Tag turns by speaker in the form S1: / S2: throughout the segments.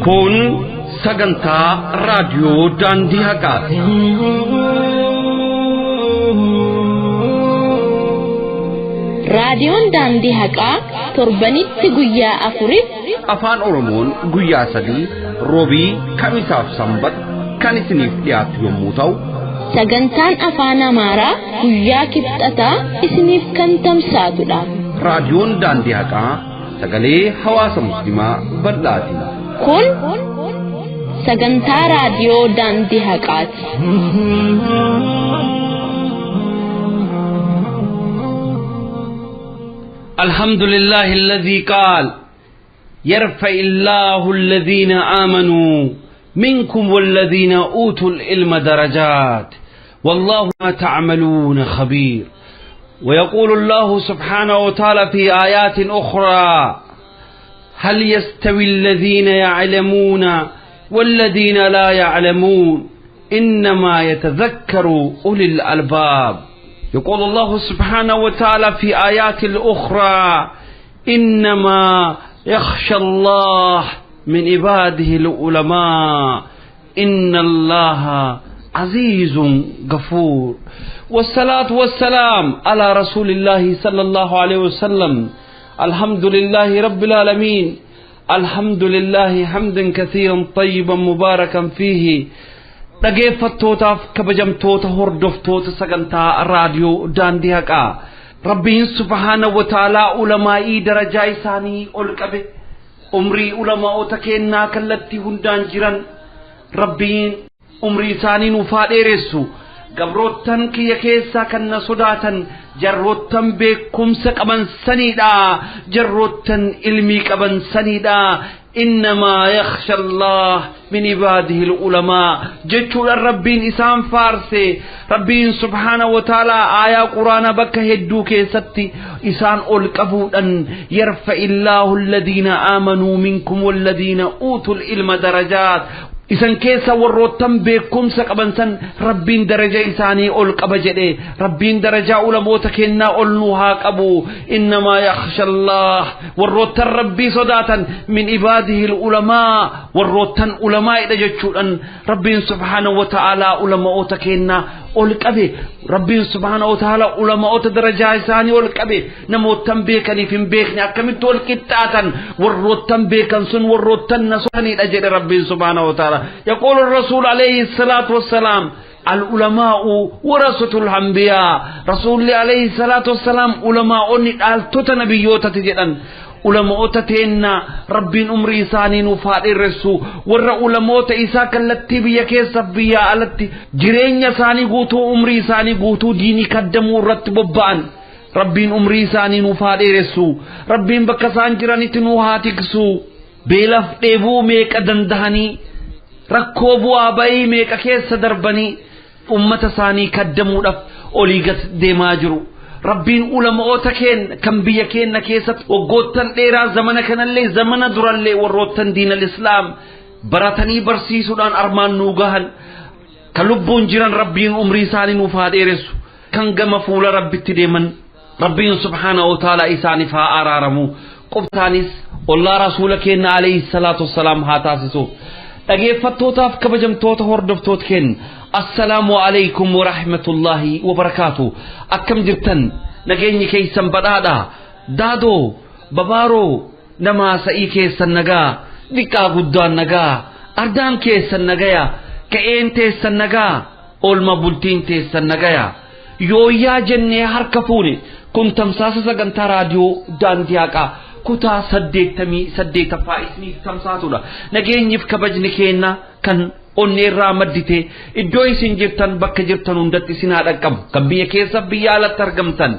S1: Kun sagantaa raadiyoo Daandii Haqaati.
S2: Raadiyoon Daandii Haqaa torbanitti guyyaa afuritti
S1: Afaan Oromoon guyyaa 3 roobii, kamisaaf sanbata kan isiniif dhiyaatu yommuu ta'u,
S2: sagantaan afaan Amaaraa guyyaa kibxataa isiniif kan tamsaatudha.
S1: Raadiyoon Daandii Haqaa sagalee hawaasa musliimaa bal'aati.
S2: Kun sagantaa raadiyoo Daandii Haqaati.
S1: الحمد لله الذي قال يرفع الله الذين آمنوا منكم والذين أوتوا العلم درجات والله ما تعملون خبير. ويقول الله سبحانه وتعالى في آيات أخرى هل يستوي الذين يعلمون والذين لا يعلمون إنما يتذكر أولي الألباب. يقول الله سبحانه وتعالى في آيات الأخرى إنما يخشى الله من عباده العلماء إن الله عزيز غفور. والصلاة والسلام على رسول الله صلى الله عليه وسلم. الحمد لله رب العالمين. الحمد لله حمدا كثيرا طيبا مباركا فيه. Dhaggeeffattootaaf kabajamtoota hordoftoota sagantaa raadiyoo Daandii Haqaa, Rabbiin subhaana wa ta'aalaa ulamaa'ii darajaa isaanii ol qabe umrii ulamaa'ota kennaa kallattii hundaan jiran Rabbiin umrii isaanii nuuf haa dheeressu. Gabroottan kiyya keessaa kan na sodaatan jarroottan beekumsa qaban saniidha, jarroottan ilmii qaban saniidha. إنما يخشى الله من عباده العلماء. جتشو ربين إسان فارسي ربين سبحانه وتعالى آية قرآن بك هدو كيستي إسان ألقبوا أن يرفع الله الذين آمنوا منكم والذين أوتوا العلم درجات. إسان كيسا warroottan beekumsa qaban san Rabbiin daraja isaanii ol qaba jedhe. Rabbiin daraja ulamoota kennaa ol nu haa qabu. Innamaa yakhsha Allah warroottan Rabbii sodaatan min ibaadihi ulamaa warroottan ulamaa'idha jechuudhaan Rabbiin subhaanahu wa ta'aalaa ulamaa'ota kennaa ol qabe. Rabbiin subhaanahu wa ta'aalaa ulamaa'ota darajaa isaanii ol qabe. Namoottan beekaniif hin beekne akkamitti ol qixxaatan warroottan beekan sun warroottan na sodaataniidha jedhe Rabbiin subhaanahu wa ta'aalaa. يقول الرسول عليه الصلاة والسلام العلماء ورثة الأنبياء. رسول عليه الصلاة والسلام علماء dhaaltota nabiyyoota jedhan. Ulamoota teenna Rabbiin umrii isaanii nuuf haa dheeressu. Warra ulamoota isaa kallattii biyya keessa biyya alatti jireenya isaanii guutuu umrii isaanii guutuu diinii kaddamuu irratti bobba'an Rabbiin umrii isaanii nuuf haa dheeressu. Rabbiin bakka isaan jiranitti nu haa tiksu. Beelaaf dheebuu meeqa dandahanii rakkoo bu'aa bayii meeqa keessa darbanii ummata isaanii kaddamuudhaaf olii gad deemaa jiru. Rabbiin ulamaoota keenya kan biyya keenya keessatti waggoottan dheeraa zamana kanallee zamana durallee warroottan diinal islaam baratanii barsiisuudhaan armaan nuu gahan kan lubbuun jiran Rabbiin umrii isaanii nuuf haa dheeressu. Kan gama fuula Rabbitti deeman Rabbiin subhaanahu wa ta'aalaa isaaniif haa araaramu. Qubtaanis ollaa rasuula keenya alayhi salaatu wassalaam haa taasisu. Dhaggeeffattootaaf kabajamtoota hordoftoota keenya assalaamu alaykum wa rahmatullahi wa barakaatu. Akkam jirtan? Nageenyi keessan badhaadha. Daadoo babaaroo namaa sa'ii keessan nagaa, dhiqaa guddaan nagaa, ardaan keessan nagaya, ka'een teessan nagaa, oolma bultiin teessan nagaya. Yooyyaa jennee harka fuune kun tamsaasa sagantaa raadiyoo Daandii Haqaa kutaa 88ffaa isiniif tamsaasudha. Nageenyiif kabajni keenya kan onnee irraa maddite iddoo isin jirtan bakka jirtan hundatti isin haa dhaqqabu. Kan biyya keessa biyya alatti argamtan,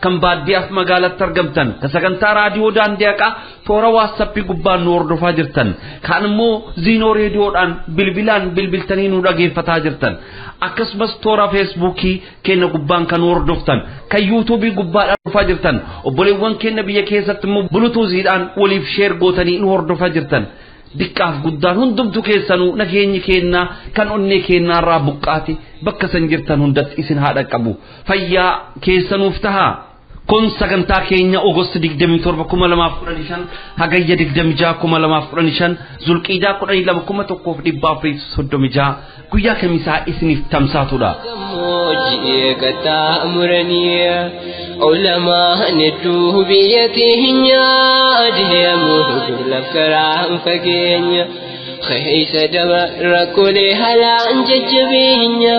S1: kan baadiyyaaf magaalatti argamtan, kan sagantaa raadiyoo Daandii Haqaa toora waatsaappii gubbaan nu hordofaa jirtan, kan immoo ziinoo reediyoodhaan bilbilaan bilbiltanii nu dhageeffataa jirtan, akkasumas toora feesbuukii keenya gubbaan kan nu hordoftan, kan yuutuubii gubbaadhaan hordofaa jirtan, obboleewwan keenya biyya keessatti immoo bulutuuziidhaan waliif sheer gootanii nu hordofaa jirtan. Diqqaaf guddaan hundumtu keessanuu nageenyi keenna kan onnee keenyaarraa buqqaate bakka san jirtan hundatti isin haa dhaqqabu. Fayyaa keessanuuf tahaa. Kun sagantaa keenya Ogost 27 2015 Hagayya 26 2015 Zulqiidaa 12 1436 guyyaa kamisaa isiniif tamsaatudha.
S3: Gammoojjii qaxxaamuranii ulamaan hedduu biyya teenya deemuuf laf karaan fageenya keessa daba rakkoolee haalaan jajjabeenya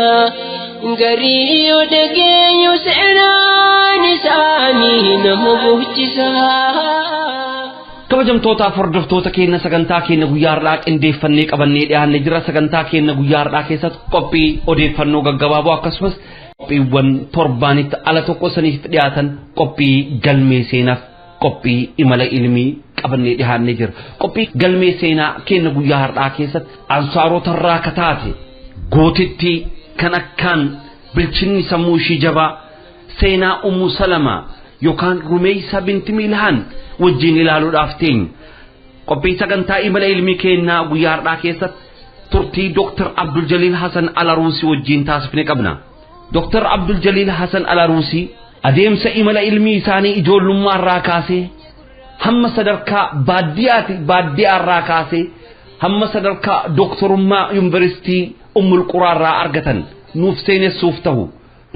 S3: garii yoo dhageenyu seenaan isaanii nama boonchisaa.
S1: Kabajamtootaaf hordoftoota keenya, sagantaa keenya guyyaa har'aa qindeeffannee qabannee dhiyaannee jira. Sagantaa keenya guyyaa har'aa keessatti qophii odeeffannoo gaggabaaboo, akkasumas qophiiwwan torbaanitti ala tokko saniif dhiyaatan, qophii galmee seenaaf qophii imala ilmii qabannee dhiyaannee jira. Qophii galmee seenaa keenya guyyaa har'aa keessatti ansaarota irraa kataate gootittii kan akkaan bilchinni sammuu ishii jabaa, seenaa Ummu Salamaa yookaan Rumeysa binti Milhaan wajjin ilaaluudhaaf teenya. Qophii sagantaa imala ilmii keenyaa guyyaa har'aa keessatti turtii Dr. Abdul Jaliil Hasan Alaruusii wajjin taasifne qabna. Dr. Abdul Jaliil Hasan Alaruusii adeemsa imala ilmii isaanii ijoollummaa irraa kaasee hamma sadarkaa baadiyyaati, baadiyyaa irraa kaasee hamma sadarkaa doktorummaa yuunivarsiitii Ummul Quraa irraa argatan nuuf seenessuuf ta'u.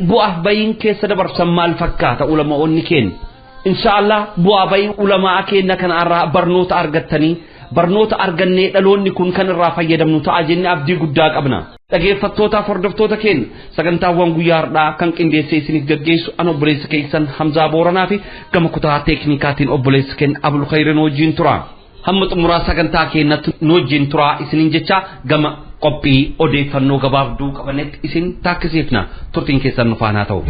S1: Bu'aaf bayiin keessa dabarsan maal fakkaata ulamaa'onni keenya? Inshaallah bu'aa bayii ulamaa keenya kana irraa barnoota argattanii, barnoota argannee dhaloonni kun kan irraa fayyadamnu ta'a jennee abdii guddaa qabna. Dhageeffattootaaf hordoftoota keenya, sagantaawwan guyyaa har'aa kan qindeessee isiniif gaggeessu an obboleessa keessan Hamzaa Booranaa fi gama kutaa teeknikaatiin obboleessa keenya Abul Khayrin wajjin tura. Hamma xumuraa sagantaa keenyatti nu wajjin turaa isiniin jecha, gama qophii odeeffannoo gabaabduu qabannetti isin taakkisiifna. Turtiin keessan nu faanaa ta'u.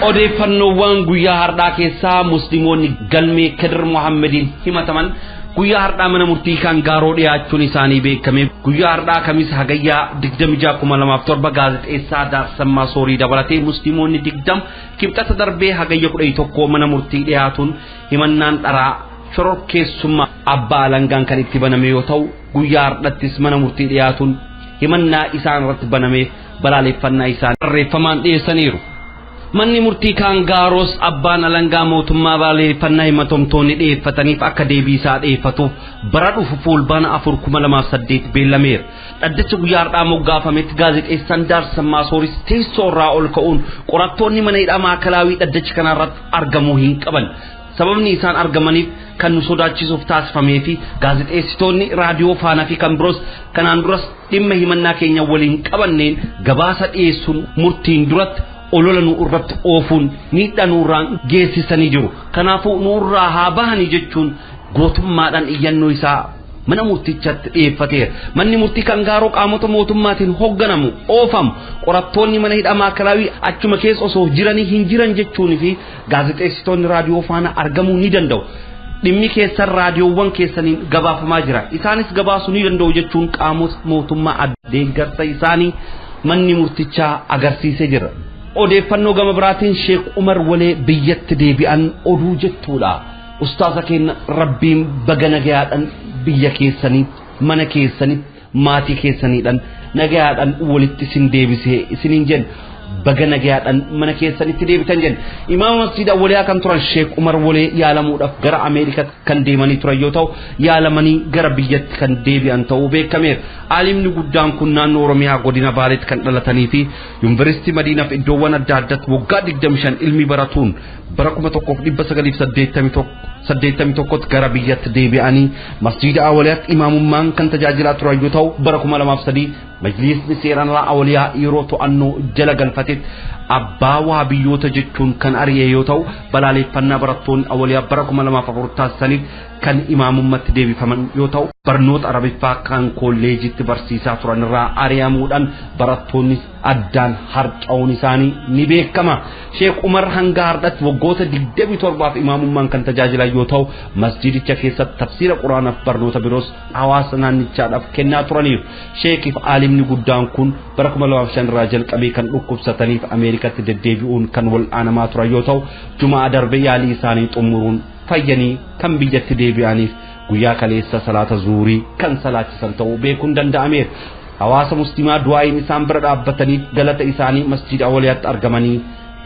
S1: Odeeffannoowwan guyyaa har'aa keessaa, musliimoonni galmee Kadir Muhammadiin himataman guyyaa har'aa mana murtii kan gaaroo dhiyaachuun isaanii beekame. Guyyaa har'aa Kamisa Hagayyaa 26,2007 gaazexeessaa Daarsammaa Soorii dabalatee musliimoonni 20 kibxata darbee Hagayya 11 mana murtii dhiyaatuun himannaan dharaa shororkeessummaa abbaa alangaan kan itti baname yoo ta'u, guyyaa har'attis mana murtii dhiyaatuun himannaa isaan irratti banameef balaaleffannaa isaan barreeffamaan dhiyeessaniiru. Manni murtii Kaangaaroos abbaan alangaa mootummaa balaaleffannaa himatamtoonni dhiyeeffataniif akka deebii isaa dhiyeeffatuuf bara dhufu Fulbaana 4,2008 beellameera. Dhaddacha guyyaa har'aa moggaafametti gaazexeessaan Daarsammaa Sooris teessoo irraa ol ka'uun qorattoonni mana hidhaa maakalaawii dhaddacha kanarratti argamuu hin qaban. Sababni isaan argamaniif kan nu sodaachisuuf taasifamee fi gaazexeessitoonni raadiyoo Faanaa fi kan biroos kanaan duras dhimma himannaa keenya waliin qabanneen gabaasa dhiyeessuun murtiin duratti olola nu irratti oofuun miidhaa nurraan geessisanii jiru. Kanaafuu nurraa haa bahanii jechuun gootummaadhaan iyyannoo isaa mana murtichatti dhiyeeffateera. Manni murtii kan gaaroo qaamota mootummaatiin hoogganamu oofamu qorattoonni mana hidhaa maakalaawii achuma keessa osoo jiranii hin jiran jechuun fi gaazexeessitoonni raadiyoo faana argamuu ni danda'u. Dhimmi keessan raadiyoowwan keessaniin gabaafamaa jira. Isaanis gabaasuu ni danda'u jechuun qaamota mootummaa deeggarsa isaanii manni murtichaa agarsiisee jira. Odeeffannoo gama biraatiin Sheek Umar Walee biyyatti deebi'an oduu jettuudha. Ustaaza keenya Rabbiin baga nagayaadhaan biyya keessanitti, mana keessanitti, maatii keessaniidhaan nagayaadhaan walitti isin deebisee isiniin jenna. Baga nagayaadhaan mana keessanitti deebitan jenna. Imaama masjiida Awwaliyaa kan turan Sheek Umar Walee yaalamuudhaaf gara Ameerikaatti kan deemanii turan yoo ta'u, yaalamanii gara biyyatti kan deebi'an ta'uu beekameera. Aalimni guddaan kun naannoo Oromiyaa godina Baaleetti kan dhalatanii fi Yuunivarsiitii Madiinaaf iddoowwan adda addaatti waggaa 25 ilmi baratuun bara 1981 gara biyyatti deebi'anii masjiida Awwaliyaatti imaamummaan kan tajaajilaa turan yoo ta'u, bara 2003 majlisni seeraan alaa Awwaliyaa yeroo to'annoo jala galfatetti abbaa waa biyyoota jechuun kan ari'e yoo ta'u, balaaleffannaa barattoonni Awwaliyaa bara 2004 taasisaniif kan imaamummatti deebifaman yoo ta'u, barnoota Arabiffaa kan kolleejitti barsiisaa turan irraa ari'amuudhaan barattoonni addaan harca'uun isaanii ni beekama. Sheek Umar hanga har'atti waggoota 27f imaamummaan kan tajaajilan yoo ta'u, masjidicha keessatti tafsiira Quraanaaf barnoota biroos hawaasa naannichaadhaaf kennaa turaniiru. Sheekiif aalimni guddaan kun bara 2005 irraa jalqabee kan dhukkubsataniif Ameerikaatti deddeebi'uun kan wal'aanamaa turan yoo ta'u, Jumaa darbe yaalii isaanii xumuruun fayyanii kan biyyatti deebi'aniif Guyyaa kaleessa salaata zuurii kan salaachisan ta'uu beekuun danda'ameera. Hawaasa musliimaa du'aayin isaan bira dhaabbataniif galata isaanii masjida Awwaliyaatti argamanii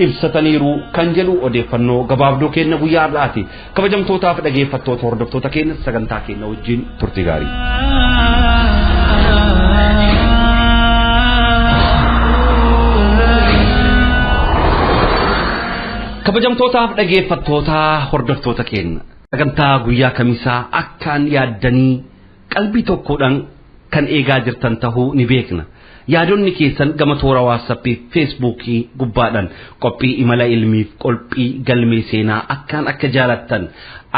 S1: ibsataniiru kan jedhu odeeffannoo gabaabduu keenya guyyaa har'aati. Kabajamtootaaf dhageeffattoota hordoftoota keenya sagantaa keenya wajjin turtii gaarii. Kabajamtootaaf dhageeffattoota hordoftoota keenya sagantaa guyyaa kamisaa akkaan yaaddanii qalbii tokkodhaan kan eegaa jirtan tahuu ni beekna. Yaadonni keessan gama toora waatsaappii feesbuukii gubbaadhaan qophii imala ilmiif qophii galmee seenaa akkaan akka jaalattan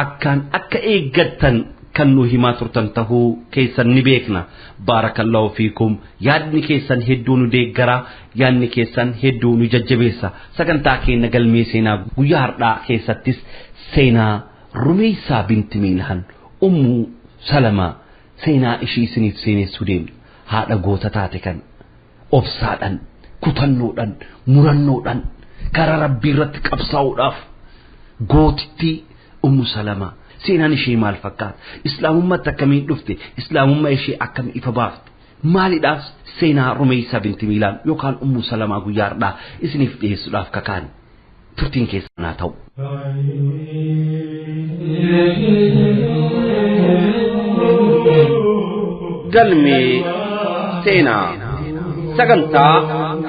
S1: akkaan akka eeggattan kan nu himaa turtan tahuu keessan ni beekna. Baarakallahu fiikum. Yaadni keessan hedduu nu deeggara, yaadni keessan hedduu nu jajjabeessa. Sagantaa keenya galmee seenaa guyyaa har'aa keessattis seenaa Rumeysaa binti Miilhaan Ummu Salamaa seenaa ishii isiniif seenessuu deemna. Haadha goota taate kan obsaadhaan, kutannoodhaan, murannoodhaan karaa rabbii irratti qabsaa'uudhaaf gootittii Ummu Salamaa. Seenaan ishee maal fakkaata? Islaamummaatti akkamiin dhufte? Islaamummaa ishee akkamiin ifa baafte? Maaliidhaaf seenaa Rumeysaa binti Miilaan yookaan Ummu Salamaa guyyaa har'aa isiniif dhiyeessuudhaaf kakaan turtiin keessan haa ta'u. Galmee seenaa. Sagantaa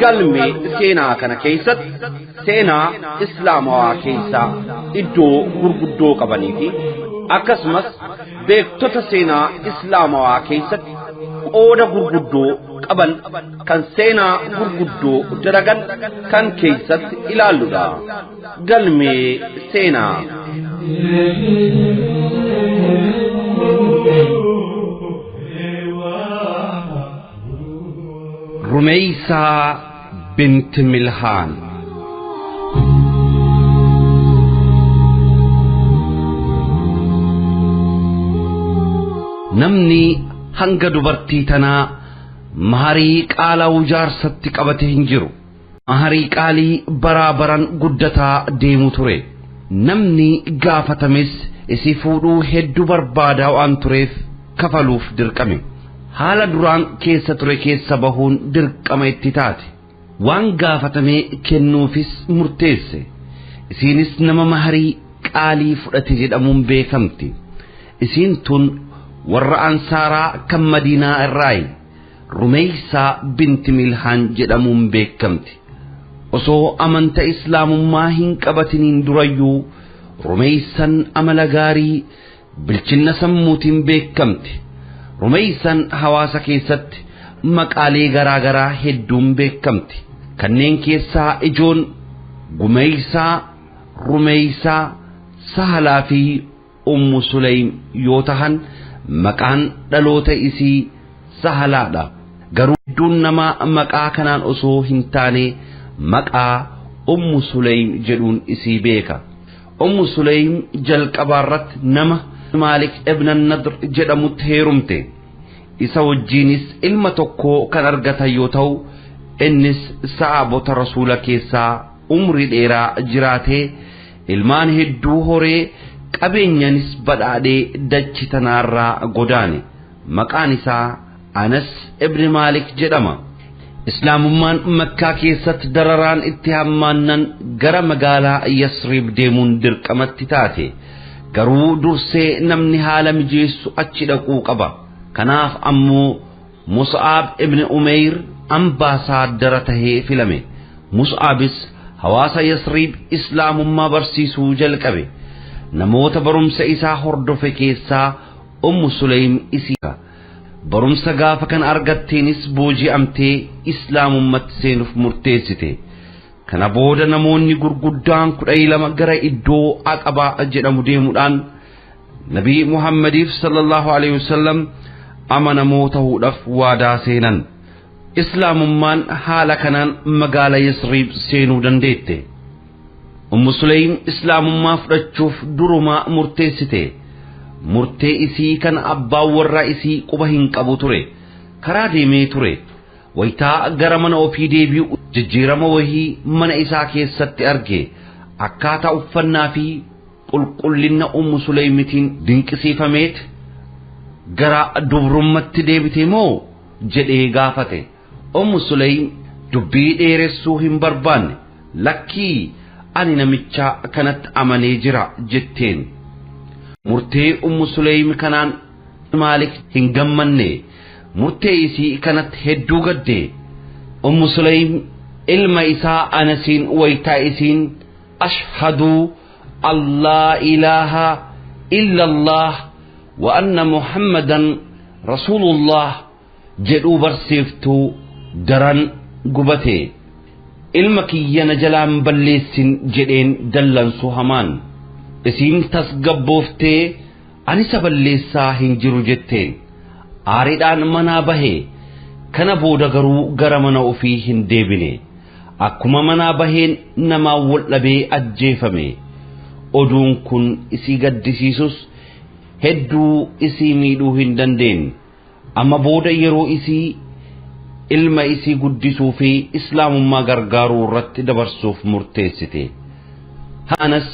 S1: galmee seenaa kana keessatti seenaa islaamawaa keessaa iddoo gurguddoo qabanii fi akkasumas beektota seenaa islaamawaa keessatti qooda gurguddoo qaban kan seenaa gurguddoo dalagan kan keessatti ilaalludha. Galmee seenaa. Rumeysaa binti Milhaan. Namni hanga dubartii tanaa maharii qaala'uu jaarsatti qabate hin jiru. Maharii qaalii baraa baran guddataa deemu ture. Namni gaafatames isii fuudhuu hedduu barbaadaa waan tureef kafaluuf dirqame. Haala duraan keessa ture keessa bahuun dirqama itti taate. Waan gaafatamee kennuufis murteesse. Isiinis nama maharii qaalii fudhate jedhamuun beekamti. Isiin tun warra Ansaaraa kan Madiinaa irraayi Rumeysaa binti Milhaan jedhamuun beekamti. Osoo amanta Islaamummaa hin qabatiniin durayyuu Rumeysan amala gaarii bilchinna sammuutiin beekamti. Rumeysan hawaasa keessatti maqaalee garaa garaa hedduun beekamti. Kanneen keessaa ijoon Gumeysaa, Rumeysaa, Sahalaa fi Ummu Suleym yoo tahan maqaan dhaloota isii Sahalaadha. Garuu hedduun namaa maqaa kanaan osoo hin taane maqaa Ummu Suleym jedhuun isii beeka. Ummu Suleym jalqabaarratti nama Maalik ibn Nadr jedhamutti heerumte. Isa wajjiinis ilma tokko kan argatan yoo ta'u innis sahaabota rasuula keessaa umrii dheeraa jiraatee ilmaan hedduu horee qabeenyanis badhaadhee dachi tanaarraa godaane. Maqaan isaa Anas ibn Maalik jedhama. Islaamummaan Makkaa keessatti dararaan itti hammaannan gara magaalaa Yasriib deemuun dirqamatti taate. Garuu dursee namni haala mijeessu achi dhaquu qaba. Kanaaf ammoo Mus'aab ibn Umeyr ambaasaaddara tahee filame. Mus'aabis hawaasa Yasriib Islaamummaa barsiisuu jalqabe. Namoota barumsa isaa hordofe keessaa Ummu Suleym isii. Barumsa gaafa kan argatteenis booji'amtee Islaamummatti seenuuf murteessite. Kana booda namoonni gurguddaan 12 gara iddoo Aqabaa jedhamu deemuudhaan Nabii Muhammadiif sallallahu alaihi wasallam amanamoo ta'uudhaaf waadaa seenan. Islaamummaan haala kanaan magaala Yasriib seenuu dandeette. Ummu Suleym Islaamummaa fudhachuuf durumaa murteessite. Murtee isii kan abbaan warraa isii quba hin qabu ture. Karaa deemee ture. Wayitaa gara mana ofii deebi'u jijjiirama wahii mana isaa keessatti arge. Akkaataa uffannaa fi qulqullina Ummu Suleymitiin dinqisiifameet Gara dubrummatti deebite moo jedhee gaafate. Ummu Sulaym dubbii dheeressuu hin barbaanne. Lakkii, ani namicha kanatti amanee jira jetteen. Murtee Ummu Sulaym kanaan Maalik hin gammanne. Murtee isii kanatti hedduu gadde. Ummu Sulaym ilma isaa Anasiin waytaa isiin ashhadu allaa ilaaha illa Allah wa anna Muhammadan rasuulullah jedhuu barsiiftuu daran gubate. Ilma kiyya na jalaan balleessin jedheen dallansuu hamaan. Isiin tasgabbooftee anisa balleessaa hin jiru jetteen. Aariidhaan manaa bahe. Kana booda garuu gara mana ofii hin deebine. Akkuma manaa baheen namaan wal dhabee ajjeefame. Oduun kun isii gaddisiisus hedduu isii miidhuu hin dandeenye. Amma booda yeroo isii ilma isii guddisuu fi islaamummaa gargaaruu irratti dabarsuuf murteessite. Anas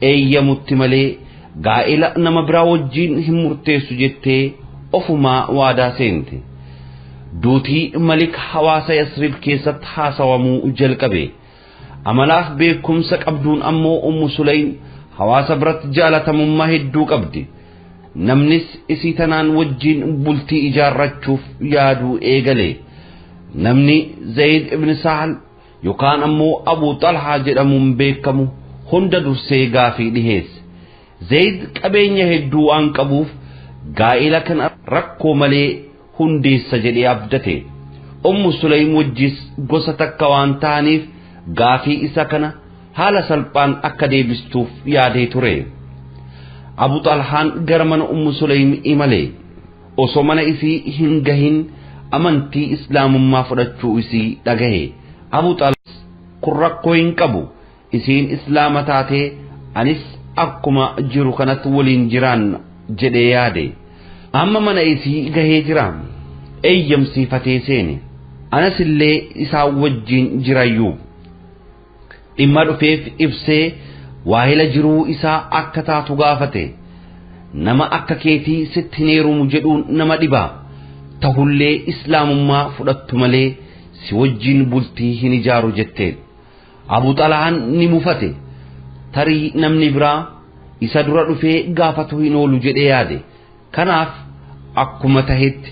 S1: eeyyamutti malee gaa'ela nama biraa wajjiin hin murteessu jettee ofumaa waadaa seente. Duutii Malik hawaasa Yasrib keessatti haasawamuu jalqabe. Amalaaf beekumsa qabduun ammoo Ummu Sulaym hawaasa biratti jaalatamummaa hedduu qabdi. Namnis isii tanaan wajjiin bultii ijaarrachuuf yaaduu eegale. Namni Zayd ibn Sahal yookaan ammoo Abu Talhaa jedhamuun beekamu hunda dursee gaafii dhiheesse. Zayd qabeenya hedduu waan qabuuf gaa'ela kana rakkoo malee hundeessa jedhee abdate. Ummu Sulaym wajjis gosa takka waan ta'aniif gaafii isa kana haala salphaan akka deebistuuf yaadee ture. Abu Talhaan gara mana Ummu Sulaym imale. Osoo mana isii hin gahin amantii islaamummaa fudhachuu isii dhagahe. Abu Talhaan kun rakkoo hin qabu. Isiin islaama taatee anis akkuma jiru kanatti waliin jiraan jedhee yaade. Amma mana isii gahee jira. Eeyyamsiifatee seene. Anas illee isaa wajjiin jirayyuu. Dhimma dhufeef ibsee waahila jiruu isaa akka taatu gaafate. Nama akka keetii sitti hin heerumu jedhuun nama dhiba. Tahullee islaamummaa fudhattu malee si wajjiin bultii hin ijaaru jetteen. Abu Talhaan ni mufate. Tarii namni biraa isa dura dhufee gaafatu hin oolu jedhee yaade. Kanaaf akkuma tahetti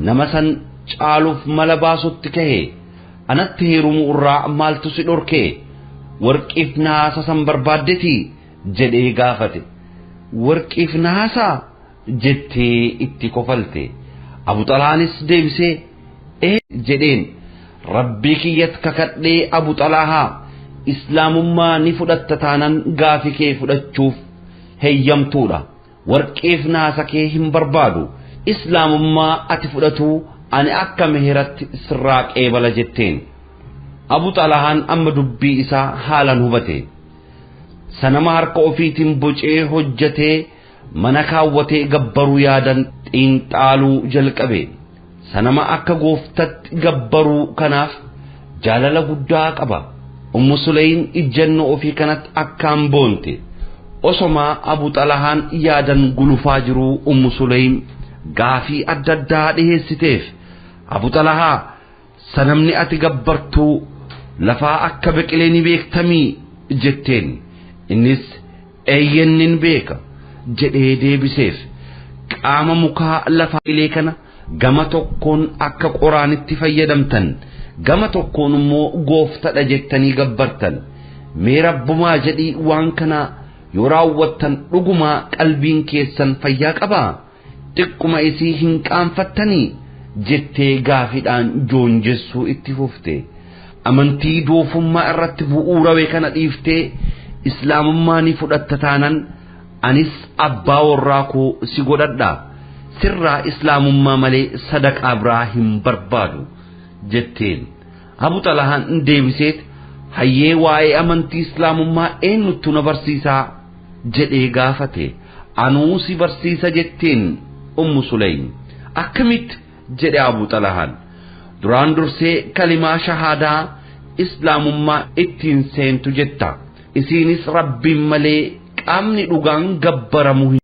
S1: nama san caaluuf mala baasutti kahe. Anatti heerumuu irraa maaltu si dhorkee? Warqiif naasa san barbaaddetii jedhee gaafate. Warqiif naasaa jettee itti kofalte. Abu Talhaanis deebisee ee jedheen. Rabbii kiyyatti kakadhee Abu Talhaa islaamummaa ni fudhatta taanan gaafii kee fudhachuuf heeyyamtuudha. Warqiif naasa kee hin barbaadu. Islaamummaa ati fudhatu ani akka meheratti sirraa qeebala jetteen. Abu Talhaan amma dubbii isaa haalan hubate. Sanama harka ofiitiin bocee hojjetee mana kaawwatee gabbaruu yaadan xiinxaaluu jalqabe. Sanama akka gooftatti gabbaruu kanaaf jaalala guddaa qaba. Ummu Sulaym ijjannoo ofii kanatti akkaan boonte. Osomaa Abu Talhaan yaadan gulufaa jiruu Ummu Sulaym gaafii adda addaa dhiheessiteef. Abu Talhaa sanamni ati gabbartuu lafaa akka biqilee ni beektamii jetteen. Innis eeyyen nin beeka jedhee deebiseef. Qaama mukaa lafaa biqilee kana gama tokkoon akka qoraanitti fayyadamtan, gama tokkoon immoo gooftadha jettanii gabbartan. Mee rabbumaa jedhii waan kana yoo raawwattan dhugumaa qalbiin keessan fayyaa qabaa? Xiqquma isii hin qaanfattanii jettee gaafiidhaan joonjessuu itti fufte. Amantii doofummaa irratti bu'uurawe kana dhiiftee islaamummaa ni fudhatta taanan anis abbaa warraa koo si godhadha. Sirraa islaamummaa malee sadaqaa biraa hin barbaadu jetteen. Abu Talhaan deebiseet hayyee waa'ee amantii islaamummaa eenyuttu na barsiisaa jedhee gaafate. Anuu si barsiisa jetteen Ummu Sulaym. Akkamitti jedhe Abu Talhaan. Duraan dursee kalimaa shahaadaa islaamummaa ittiin seentu jetta. Isiinis rabbiin malee qaamni dhugaan gabbaramu hin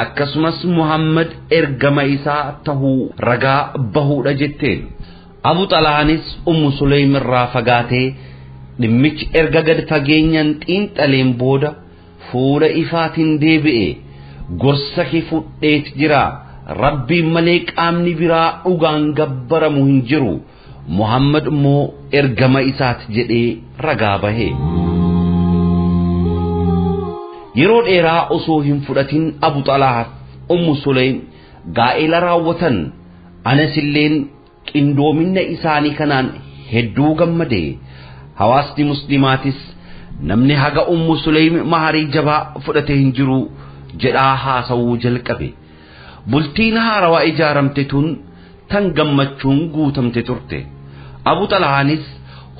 S1: Akkasumas Muhammad ergama isaa tahuu ragaa bahuudha jetteen. Abu Xalhaanis Ummu Suleym irraa fagaatee dhimmichi erga gad fageenyaan xiinxaleen booda fuula ifaatiin deebi'e. Gorsa kee fudheet jira. Rabbiin malee qaamni biraa dhugaan gabbaramu hin jiru. Muhammad immoo ergama isaati jedhee ragaa bahe. Yeroo dheeraa osoo hin fudhatin Abu Xalhaaf Ummu Suleym gaa'ela raawwatan. Anas illeen qindoominna isaanii kanaan hedduu gammade. Hawaasni muslimaatis namni haga Ummu Suleym maharii jabaa fudhate hin jiru jedhaa haasawuu jalqabe. Bultiin haarawaa ijaaramte tun tan gammachuun guutamte turte. Abu Xalhaanis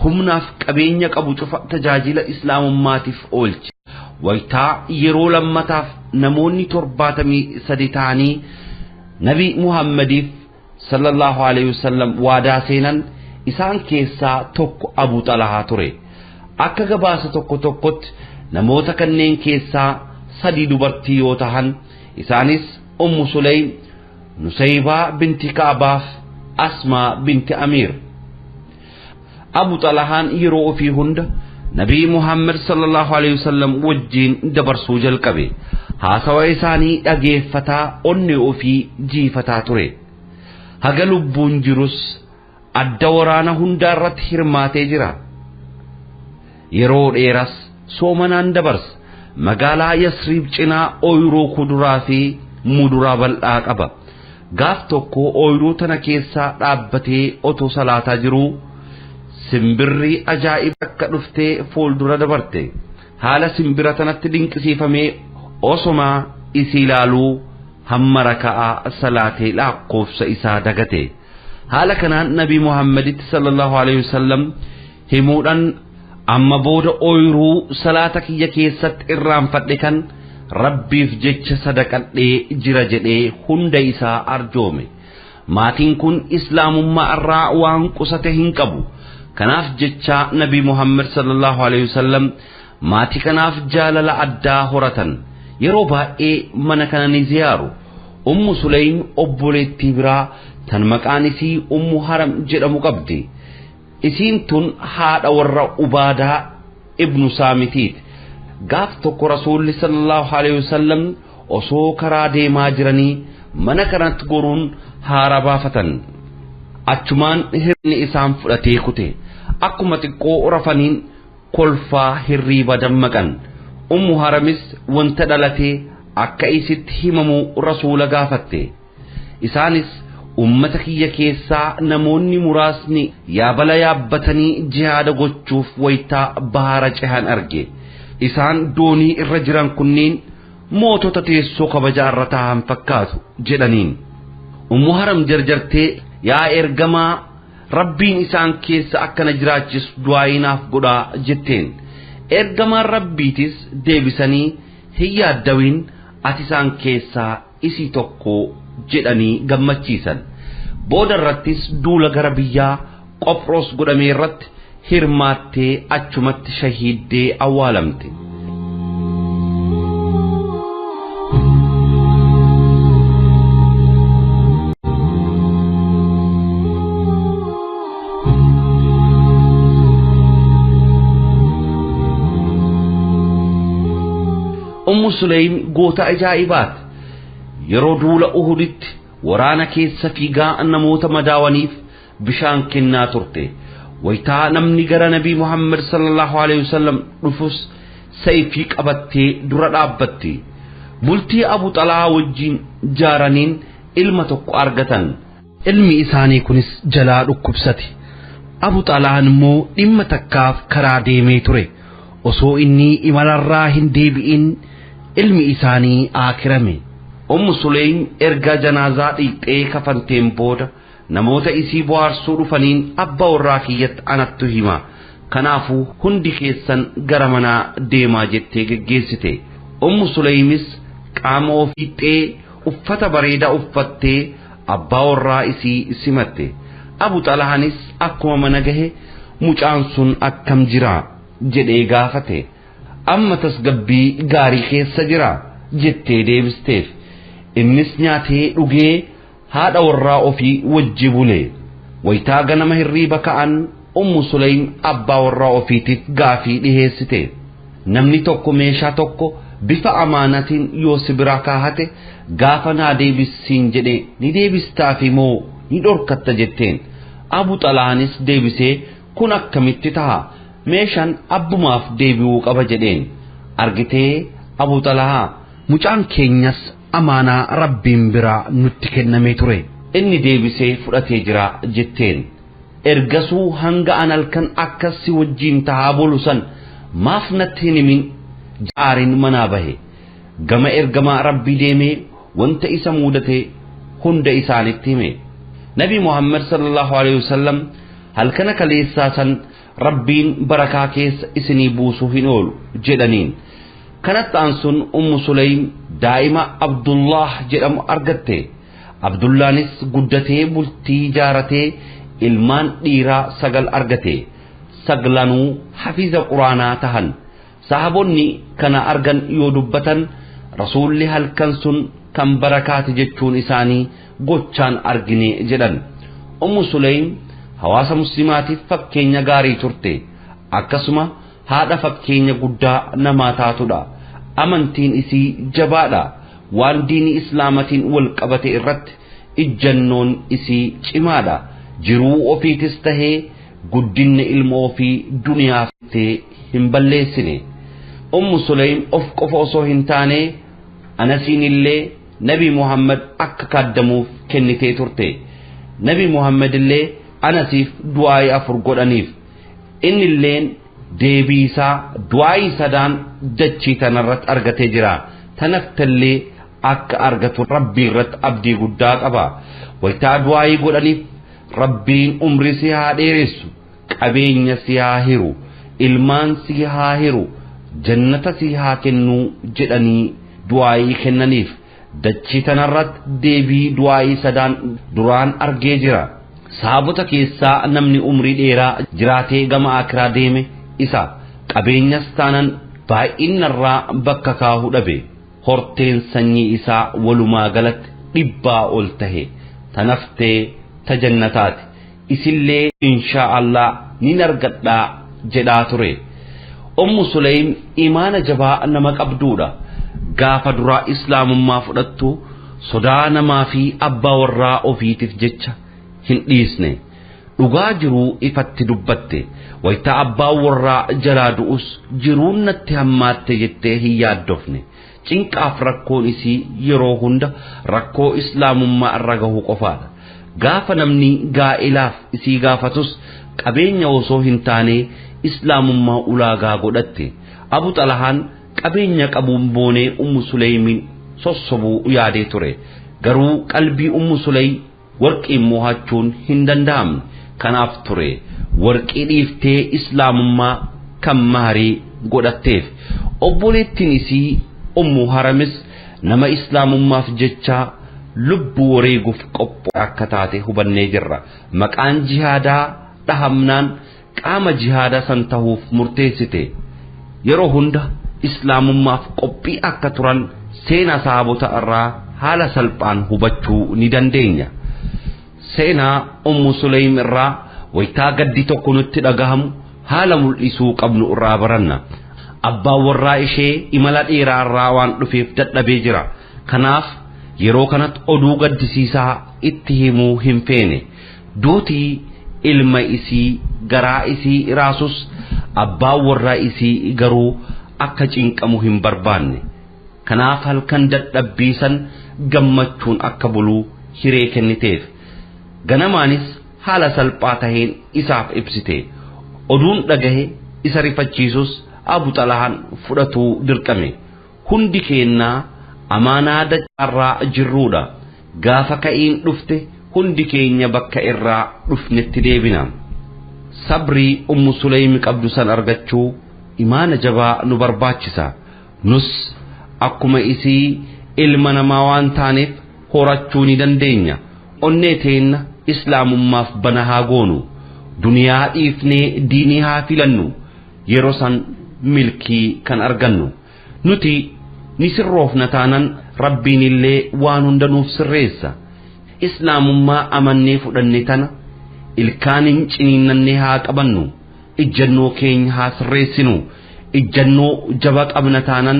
S1: humnaaf qabeenya qabu cufa tajaajila islaamummaatiif oolche. Waytaa yeroo lammataaf namoonni 73 ta'anii Nabi Muhammadiif sallallahu alaihi wasallam waadaa seenan isaan keessaa tokko Abu Xalhaa ture. Akka gabaasa tokko tokkotti namoota kanneen keessaa 3 dubartii yoo tahan isaanis Ummu Suleym, Nusaybaa binti Ka'abaaf Asmaa binti Amiir. Abu Xalhaan yeroo ofii hunda Nabii Muhammad sallallahu alaihi wasallam wajjin dabarsuu jalqabe. Haasawa isaanii dhageeffataa onnee ofii jiifataa ture. Haga lubbuun jirus adda waraana hundaa irratti hirmaatee jira. Yeroo dheeras soomanaan dabarsa. Magaalaa Yasriib cinaa ooyiruu kuduraa fi muduraa bal'aa qaba. Gaaf tokko ooyiruu tana keessaa dhaabbatee otoo salaataa jiruu simbirri ajaa'iba akka dhuftee fuuldura dabarte. Haala simbira tanatti dinqisiifamee osoma isii ilaaluu hamma raka'aa salaatee lakkoofsa isaa dagate. Haala kanaan Nabi Muhammaditti sallallahu alaihi wasallam himuudhaan amma booda ooyiruu salaata kiyya keessatti irraanfadhe kan Rabbiif jecha sadaqadhee jira jedhee hunda isaa arjoome. Maatiin kun islaamummaa irraa waan qusate hin qabu. Kanaaf jecha Nabi Muhammad sallallahu alaihi wasallam maatii kanaaf jaalala addaa horatan. Yeroo baay'ee mana kana ni ziyaaru. Ummu Suleym obboleettii biraa tan maqaan isii Ummu Haram jedhamu qabdi. Isiin tun haadha warra Ubaadaa ibnu Saamitiiti. Gaaf tokko Rasuulli sallallahu alaihi wasallam osoo karaa deemaa jiranii mana kanatti goruun haara baafatan. Achumaan hirni isaan fudhatee kute. Akkuma xiqqoo rafaniin kolfaa hirriiba dammaqan. Ummu Haramis wanta dhalatee akka isitti himamu Rasuula gaafatte. Isaanis ummata kiyya keessaa namoonni muraasni yaabala yaabbatanii jihaada gochuuf waytaa bahara cehan arge. Isaan doonii irra jiran kunneen mootota teessoo kabajaa irra taa'an fakkaatu jedhaniin. Ummu Haram jarjartee yaa ergamaa Rabbiin isaan keessa akkana jiraachisu du'aayinaaf godhaa jetteen. Ergamaan Rabbiitis deebisanii hin yaaddawiin ati isaan keessaa isii tokko jedhanii gammachiisan. Booda irrattis duula gara biyyaa Qophroos godhame irratti hirmaattee achumatti shahiiddee awwaalamte. Ummu Suleym goota ajaa'ibaati. Yeroo duula Uhuditti waraana keessa fiigaa namoota madaawaniif bishaan kennaa turte. Waytaa namni gara Nabii Muhammad sallallahu alaihi wasallam dhufus sayfii qabattee dura dhaabbatti. Bultii Abu Xalhaa wajjin jaaraniin ilma tokko argatan. Ilmi isaanii kunis jalaa dhukkubsate. Abu Xalhaan immoo dhimma takkaaf karaa deemee ture. Osoo inni imalarraa hin deebi'in ilmi isaanii aakirame. Ummu Suleym erga janaazaa dhiqxee kafanteen booda namoota isii bohaarsuu dhufaniin abbaa warraa kiyyatti anattu hima. Kanaafuu hundi keessan gara manaa deemaa jettee geggeessite. Ummu Suleymis qaama ofiixee uffata bareedaa uffattee abbaa warraa isii simatte. Abu Xalhaanis akkuma mana gahe mucaan sun akkam jira jedhee gaafate. Amma tasgabbii gaarii keessa jira jettee deebisteef. Innis nyaatee dhugee haadha warraa ofii wajji bule. Waytaa ganama hirriiba ka'an Ummu Sulaym abbaa warraa ofiitiif gaafii dhiheessite. Namni tokko meeshaa tokko bifa amaanatiin yoo si biraa kaahate gaafa naa deebisiin jedhe ni deebistaafi moo ni dhorkatta jetteen. Abu Xalaanis deebisee kun akkamitti taha, meeshaan abbumaaf deebi'uu qaba jedheen. Argitee Abu Xalahaa, mucaan keenyas amaanaa Rabbiin biraa nutti kennamee ture, inni deebisee fudhatee jira jetteen. Ergasuu hanga an halkan akkas si wajjiin tahaa bolu san maaf natti hin himin jaariin manaa bahe. Gama ergamaa Rabbii deemee wanta isa mudate hunda isaanitti hime. Nabi Muhammad sallallahu alaihi wasallam halkana kaleessaa san Rabbiin barakaa keessa isinii buusuu hin oolu jedhaniin. Kanatti aansuun Ummu Sulaym daa'ima Abdullah jedhamu argatte. Abdullaanis guddatee bultii jaaratee ilmaan dhiiraa 9 argate. Saglanuu hafiiza quraanaa tahan. Sahabonni kana argan yoo dubbatan Rasuulli halkan sun kan barakaati jechuun isaanii gochaan argine jedhan. Ummu Sulaym hawaasa muslimaatiif fakkeenya gaarii turte. Akkasuma haadha fakkeenya guddaa namaa taatudha. Amantiin isii jabaadha. Waan diinii islaamatiin wal qabate irratti ijjannoon isii cimaadha. Jiruu ofiitis tahee guddinni ilma ofii duniyaaf hin balleessine. Ummu Sulaym of qofa osoo hin taane Anasiin illee Nabi Muhammad akka kaaddamuuf kennitee turte. Nabi Muhammad illee Anasiif du'aa'ii 4 godhaniif. Inni illeen deebii isaa du'aa'ii 3 dachii tanarratti argatee jira. Tanaftallee akka argatu Rabbii irratti abdii guddaa qaba. Waytaa du'aa'ii godhaniif Rabbiin umrii si haa dheeressu, qabeenya si haa hiru, ilmaan si haa hiru, jannata si haa kennu jedhanii du'aa'ii kennaniif. Dachii tanarratti deebii du'aa'ii 3 duraan argee jira. Sahabota keessaa namni umrii dheeraa jiraatee gama akiraa deeme isa. Qabeenyas taanan baay'inarraa bakka kaahuu dhabe. Horteen sanyii isaa walumaa galatti 100 ol tahe. Tanaftee tajannataati. Isillee inshaa Allah nin argadhaa jedhaa ture. Ummu Sulaym imaana jabaa nama qabduudha. Gaafa duraa islaamummaa fudhattu sodaa namaa fi abbaa warraa ofiitiif jecha hin dhiisne. Dhugaa jiruu ifatti dubbatte. Waytaa abbaa warraa jalaa du'us jiruun natti hammaatte jettee hin yaaddofne. Cinqaaf rakkoon isii yeroo hunda rakkoo islaamummaa irra gahu qofaadha. Gaafa namni gaa'ilaaf isii gaafatus qabeenya osoo hin taane islaamummaa ulaagaa godhatte. Abu Xalahaan qabeenya qabuun boonee Ummu Suleymiin sossobuu yaadee ture. Garuu qalbii Ummu Suleym warqiin mo'achuun hin danda'amne. Kanaaf ture warqii dhiiftee islaamummaa kan maharii godhatteef. Obboleettiin isii Ummu Haramis nama islaamummaaf jecha lubbuu wareeguuf qophoo akka taate hubannee jirra. Maqaan jihaadaa dhahamnaan qaama jihaadaa san tahuuf murteessite. Yeroo hunda islaamummaaf qophii akka turan seenaa sahabota irraa haala salphaan hubachuu ni dandeenya. Seenaa Ummu Sulaym irraa waytaa gaddi tokko nutti dhagahamu haala mul'isuu qabnu irraa baranna. Abbaan warraa ishee imala dheeraa irraa waan dhufeef dadhabee jira. Kanaaf yeroo kanatti oduu gaddisiisaa itti himuu hin feene. Duutii ilma isii garaa isii raasus abbaan warraa isii garuu akka cinqamu hin barbaanne. Kanaaf halkan dadhabbii san gammachuun akka buluu hiree kenniteef. Ganamaanis haala salphaa taheen isaaf ibsite. Oduun dhagahe isa rifachiisus Abu Xalahaan fudhatuu dirqame. Hundi keennaa amaanaa dachaarraa jirruudha. Gaafa ka'iin dhufte hundi keenya bakka irraa dhufnetti deebina. Sabrii Ummu Sulaym qabdu san argachuu imaana jabaa nu barbaachisa. Nus akkuma isii ilma namaa waan taaneef horachuu ni dandeenya. Onnee teenna islaamummaaf bana haa goonu. Duniyaa dhiifnee diinii haa filannu. Yeroo san milkii kan argannu. Nuti ni sirroofna taanan Rabbiin illee waan hunda nuuf sirreessa. Islaamummaa amannee fudhanne tana ilkaaniin ciniinnannee haa qabannu. Ijjannoo keenya haa sirreessinu. Ijjannoo jaba qabna taanan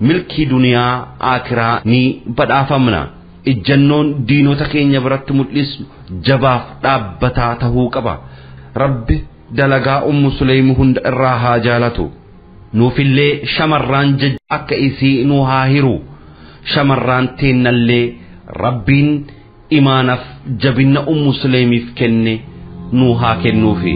S1: milkii duniyaa aakiraa ni badhaafamna. Ijjannoon diinota keenya biratti mul'isnu jabaaf dhaabbataa tahuu qaba. Rabbi dalagaa Ummu Suleymi hunda irraa haa jaalatu. Nuufillee shamarraan jajja akka isii nu haa hiru. Shamarraan teennallee Rabbiin imaanaaf jabina Ummu Suleymiif kenne nu haa kennuufi.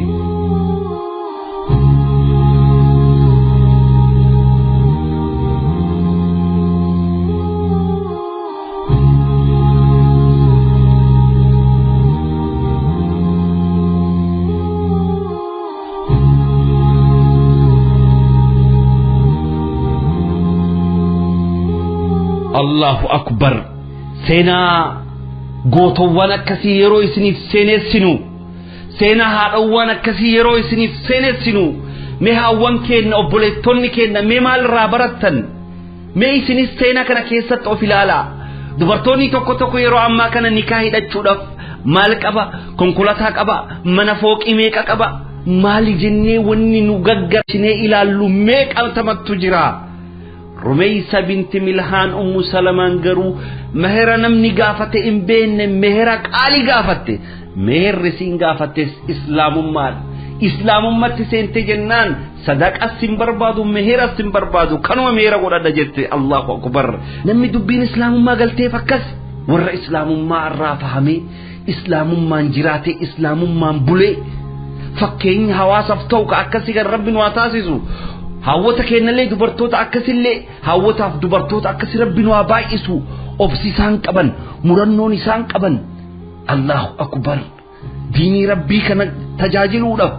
S1: Allahu akbar. Seenaa gootowwan akkasii yeroo isiniif seenessinu, seenaa haadhawwan akkasii yeroo isiniif seenessinu, mee haawwan keenna, obboleettonni keenna, mee maalirraa barattan? Mee isinis seenaa kana keessatti of ilaalaa. Dubartoonni tokko tokko yeroo ammaa kana nikaa hidhachuudhaaf maal qaba, konkolaataa qaba, mana fooqii meeqa qaba, maali jennee wanni nu gaggarshinee ilaallu meeqatamatu jira. Rumeysa binti Milhaan Ummu Salamaan garuu mehera namni gaafate hin beekne, mehera qaalii gaafatte. Meherri siin gaafattes islaamummaadha. Islaamummatti seente jennaan sadaqas hin barbaadu, meheras hin barbaadu, kanuma mehera godhadha jette. Allahu akbar. Namni dubbiin islaamummaa galteef akkas warra islaamummaa irraa fahamee islaamummaan jiraate islaamummaan bulee fakkeenya hawaasaaf ta'u ka akkasii kan Rabbi nu haa taasisu. Hawwata keenyallee dubartoota akkasillee hawwataaf dubartoota akkasii Rabbi nu haa baay'isu. Obsi isaan qaban, murannoon isaan qaban. Allahu akbar. Diinii Rabbii kana tajaajiluudhaaf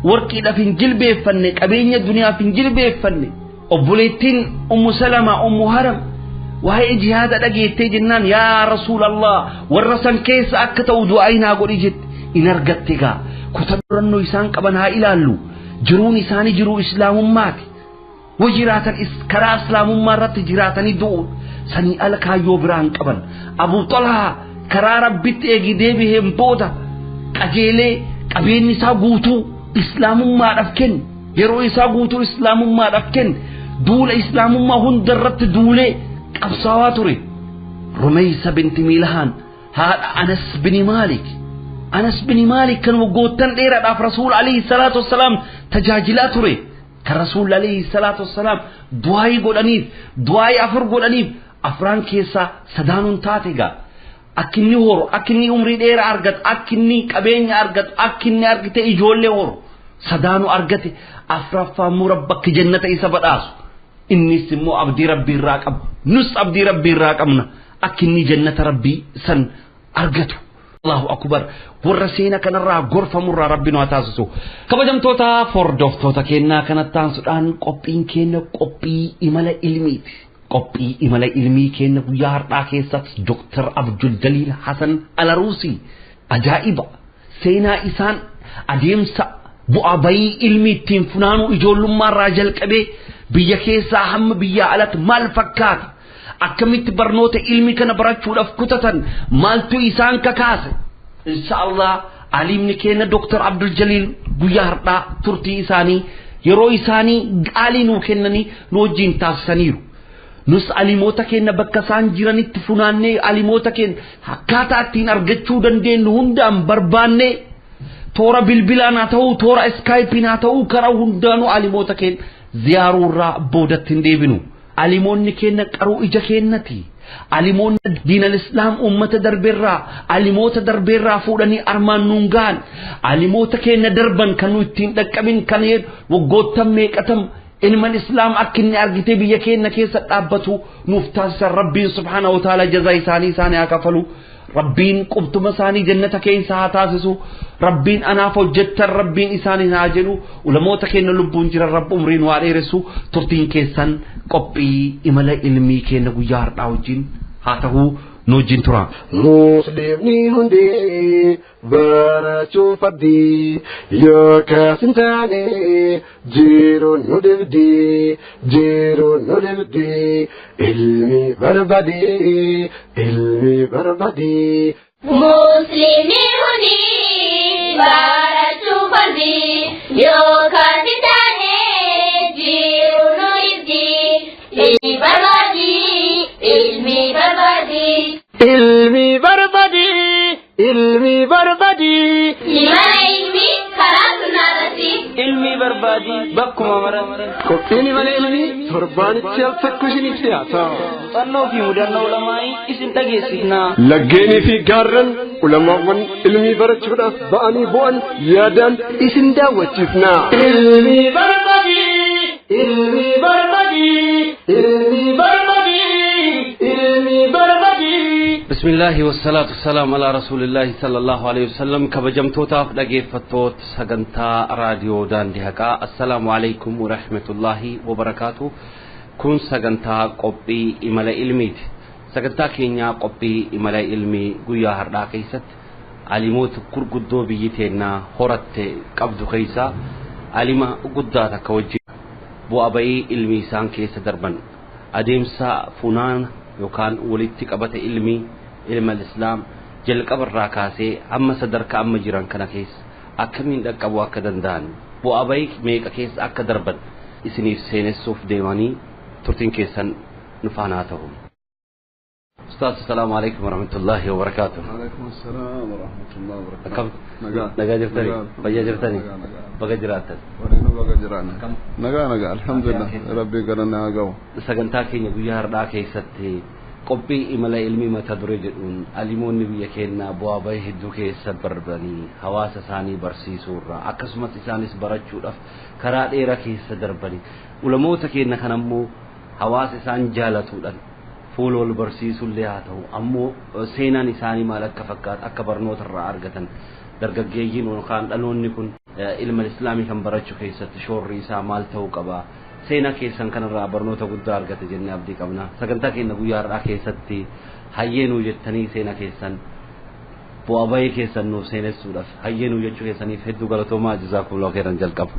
S1: warqiidhaaf hin jilbeeffanne, qabeenya duniyaaf hin jilbeeffanne. Obboleettiin Ummu Salamaa, Ummu Haram waa'ee jihaada dhageettee jennaan yaa Rasuulallah warra san keessa akka ta'u du'aa naa godhi jette. In argatte gaa. Kutaa murannoo isaan qaban haa ilaallu. Jiruun isaanii jiruu islaamummaati. Wa jiraatan karaa islaamummaa irratti jiraatanii du'u. Sanii ala kaayyoo biraan qaban. Abuu Talhaa karaa Rabbitti eegi deebiheen booda qajeelee qabeenyi isaa guutuu islaamummaadhaaf kenne. Yeroo isaa guutuu islaamummaadhaaf kenne. Duula islaamummaa hunda irratti duulee qabsaawaa ture. Rumeysa binti Milhaan haadha Anas bin Maalik. Anas bin Maalik kan waggoottan dheeraadhaaf Rasuul alayhi salaatu wassalaam tajaajilaa ture. Kan Rasuul alayhi salaatu wassalaam du'aayii godhaniif, du'aayii afur godhaniif, afraan keessaa sadaanuun taate gaa. Akka inni horu, akka inni umrii dheeraa argatu, akka inni qabeenya argatu, akka inni argate ijoollee horu. Sadaanuu argate, afraffaa immoo Rabbi akka jannata isa badhaasu. Innis immoo abdii Rabbii irraa qaba. Nus abdii Rabbii irraa qabna. Akka inni jannata Rabbii san argatu. Allahu akbar. Warra seena kanarraa gorfamurraa Rabbi nu haa taasisu. Kabajamtoota hordoftoota keenyaa kanatti aansuudhaan qophiin keenya qophii imala ilmiiti. Qophii imala ilmii keenya guyyaa har'aa keessatti Dr. Abdul Jaliil Hasan Alaruusii ajaa'iba seenaa isaan adeemsa bu'aa bayii ilmii ittiin funaanuu ijoollummaarraa jalqabee biyya keessaa hamma biyya alatti maal fakkaata? Akkamitti barnoota ilmii kana barachuudhaaf kutatan? Maaltu isaan kakaase? Insha Allah alimni keenya Dr. Abdul Jaliil guyyaa har'aa turtii isaanii yeroo isaanii qaalii nuu kennanii nu wajjin taasisaniiru. Nus alimoota keenya bakka isaan jiranitti funaannee alimoota keenya akkaataa ittiin argachuu dandeenyu hundaan barbaannee toora bilbilaan haa ta'uu, toora iskaayipiin haa ta'uu, karaa hundaanuu alimoota keenya ziyaaruurraa boodatti hin deebinu. Alimoonni keenya qaruu ija keenyati. Alimoonni diinal islaam uummata darbeerraa, alimoota darbeerraa fuudhanii armaan nuun gahan. Alimoota keenya darban kan nu ittiin dhaqqabin kan waggoottan meeqatam ilman islaam akka inni argitee biyya keenya keessa dhaabbatu nuuf taasisan. Rabbiin subhaanahu wa ta'ala jazaa isaanii isaanii haa kafalu. Rabbiin qubtuma isaanii jannata keessa haa taasisu. Rabbiin anaaf hojjettan Rabbiin isaanii haa jedhu. Ulamoota keenya lubbuun jiran Rabbi umriin waa dheeressu. Turtiin keessan qophii imala ilmii keenya guyyaa har'aa wajjin haa ta'u. Nu wajjin tura.
S4: Muslimni hundi barachuun fardii yookaas hin taane jiruun nu dibdii jiruun nu dibdii ilmi barbaadii ilmi barbaadii.
S2: Muslimni hundi barachuun fardii yookaas hin taane jiruun nu dibdii ilmi barbaadii ilmi barbaadii.
S4: Ilmi barbaadii ilmi barbaadii.
S2: Imala ilmi karaa sunnaarratti.
S5: Ilmi barbaadii bakkuma mara.
S4: Qophiin imala ilmii torbaanitti al takku isiniif dhiyaata.
S5: Muuxannoo fi mudannoo ulamaa'ii isin dhageessifna.
S4: Laggeenii fi gaarran ulamaawwan ilmii barachuudhaaf ba'anii bu'an yaadaan isin daawwachiifna. Ilmi barbaadii ilmi barbaadii ilmi barbaadii ilmi barbaadii.
S1: بسم الله والصلاة والسلام على رسول الله صلى الله عليه وسلم. كبجمتوتاف dhaggeeffattoota sagantaa raadiyoo daandii haqaa, assalaamu alaikum warahmatullaahi wabarakaatu. Kun sagantaa qophii imala ilmiiti. Sagantaa keenyaa qophii imala ilmii guyyaa har'aa keessatti alimoota gurguddoo biyyi teennaa horatte qabdu keessaa alima guddaa takka wajjin bu'aa bayii ilmii isaan keessa darban, adeemsa funaana yookaan walitti qabata ilmii, ilma islaam jalqaba irraa kaasee hamma sadarkaa amma jiran kana keessa akkamiin dhaqqabuu akka danda'an, bu'aa bayii meeqa keessa akka darban isiniif seenessuuf deemanii turtiin keessan nu faanaa ta'u. Ustaaz, assalaamu alaikum warahmatullaahi wabarakaatuh.
S6: عليكم السلام ورحمة الله وبركاته.
S1: Akkam?
S6: Nagaa.
S1: Nagaa jirtanii?
S6: Nagaa.
S1: Fayyaa jirtanii?
S6: Nagaa, nagaa.
S1: Baga jiraattan.
S6: Waliin baga jiraanna.
S1: Akkam?
S6: Nagaa, nagaa, alhamdulillah. Rabbii galanna haa ga'u.
S1: Sagantaa keenya guyyaa har'aa keessatti qophii imala ilmii mata duree jedhuun alimoonni biyya keenyaa bu'aa bahii hedduu keessa darbanii hawaasa isaanii barsiisuurra akkasumas isaanis barachuudhaaf karaa dheeraa keessa darbanii, ulamoota keenya kan ammoo hawaasa isaan jaalatuudhaan fuula wal barsiisullee haa ta'u, ammoo seenaan isaanii maal akka fakkaatu akka barnoota irraa argatan, dargaggeeyyiin yookaan dhaloonni kun ilma islaamii kan barachuu keessatti shoorri isaa maal ta'uu qaba, seenaa keessan kanarraa barnoota guddaa argate jennee abdii qabna. Sagantaa keenya guyyaa har'aa keessatti hayyeenuu jettanii seenaa keessan, bu'aa bahii keessan nuuf seenessuudhaaf hayyeenuu jechuu keessaniif hedduu galatoomaa. Jazaakumullahu khairan jalqaba.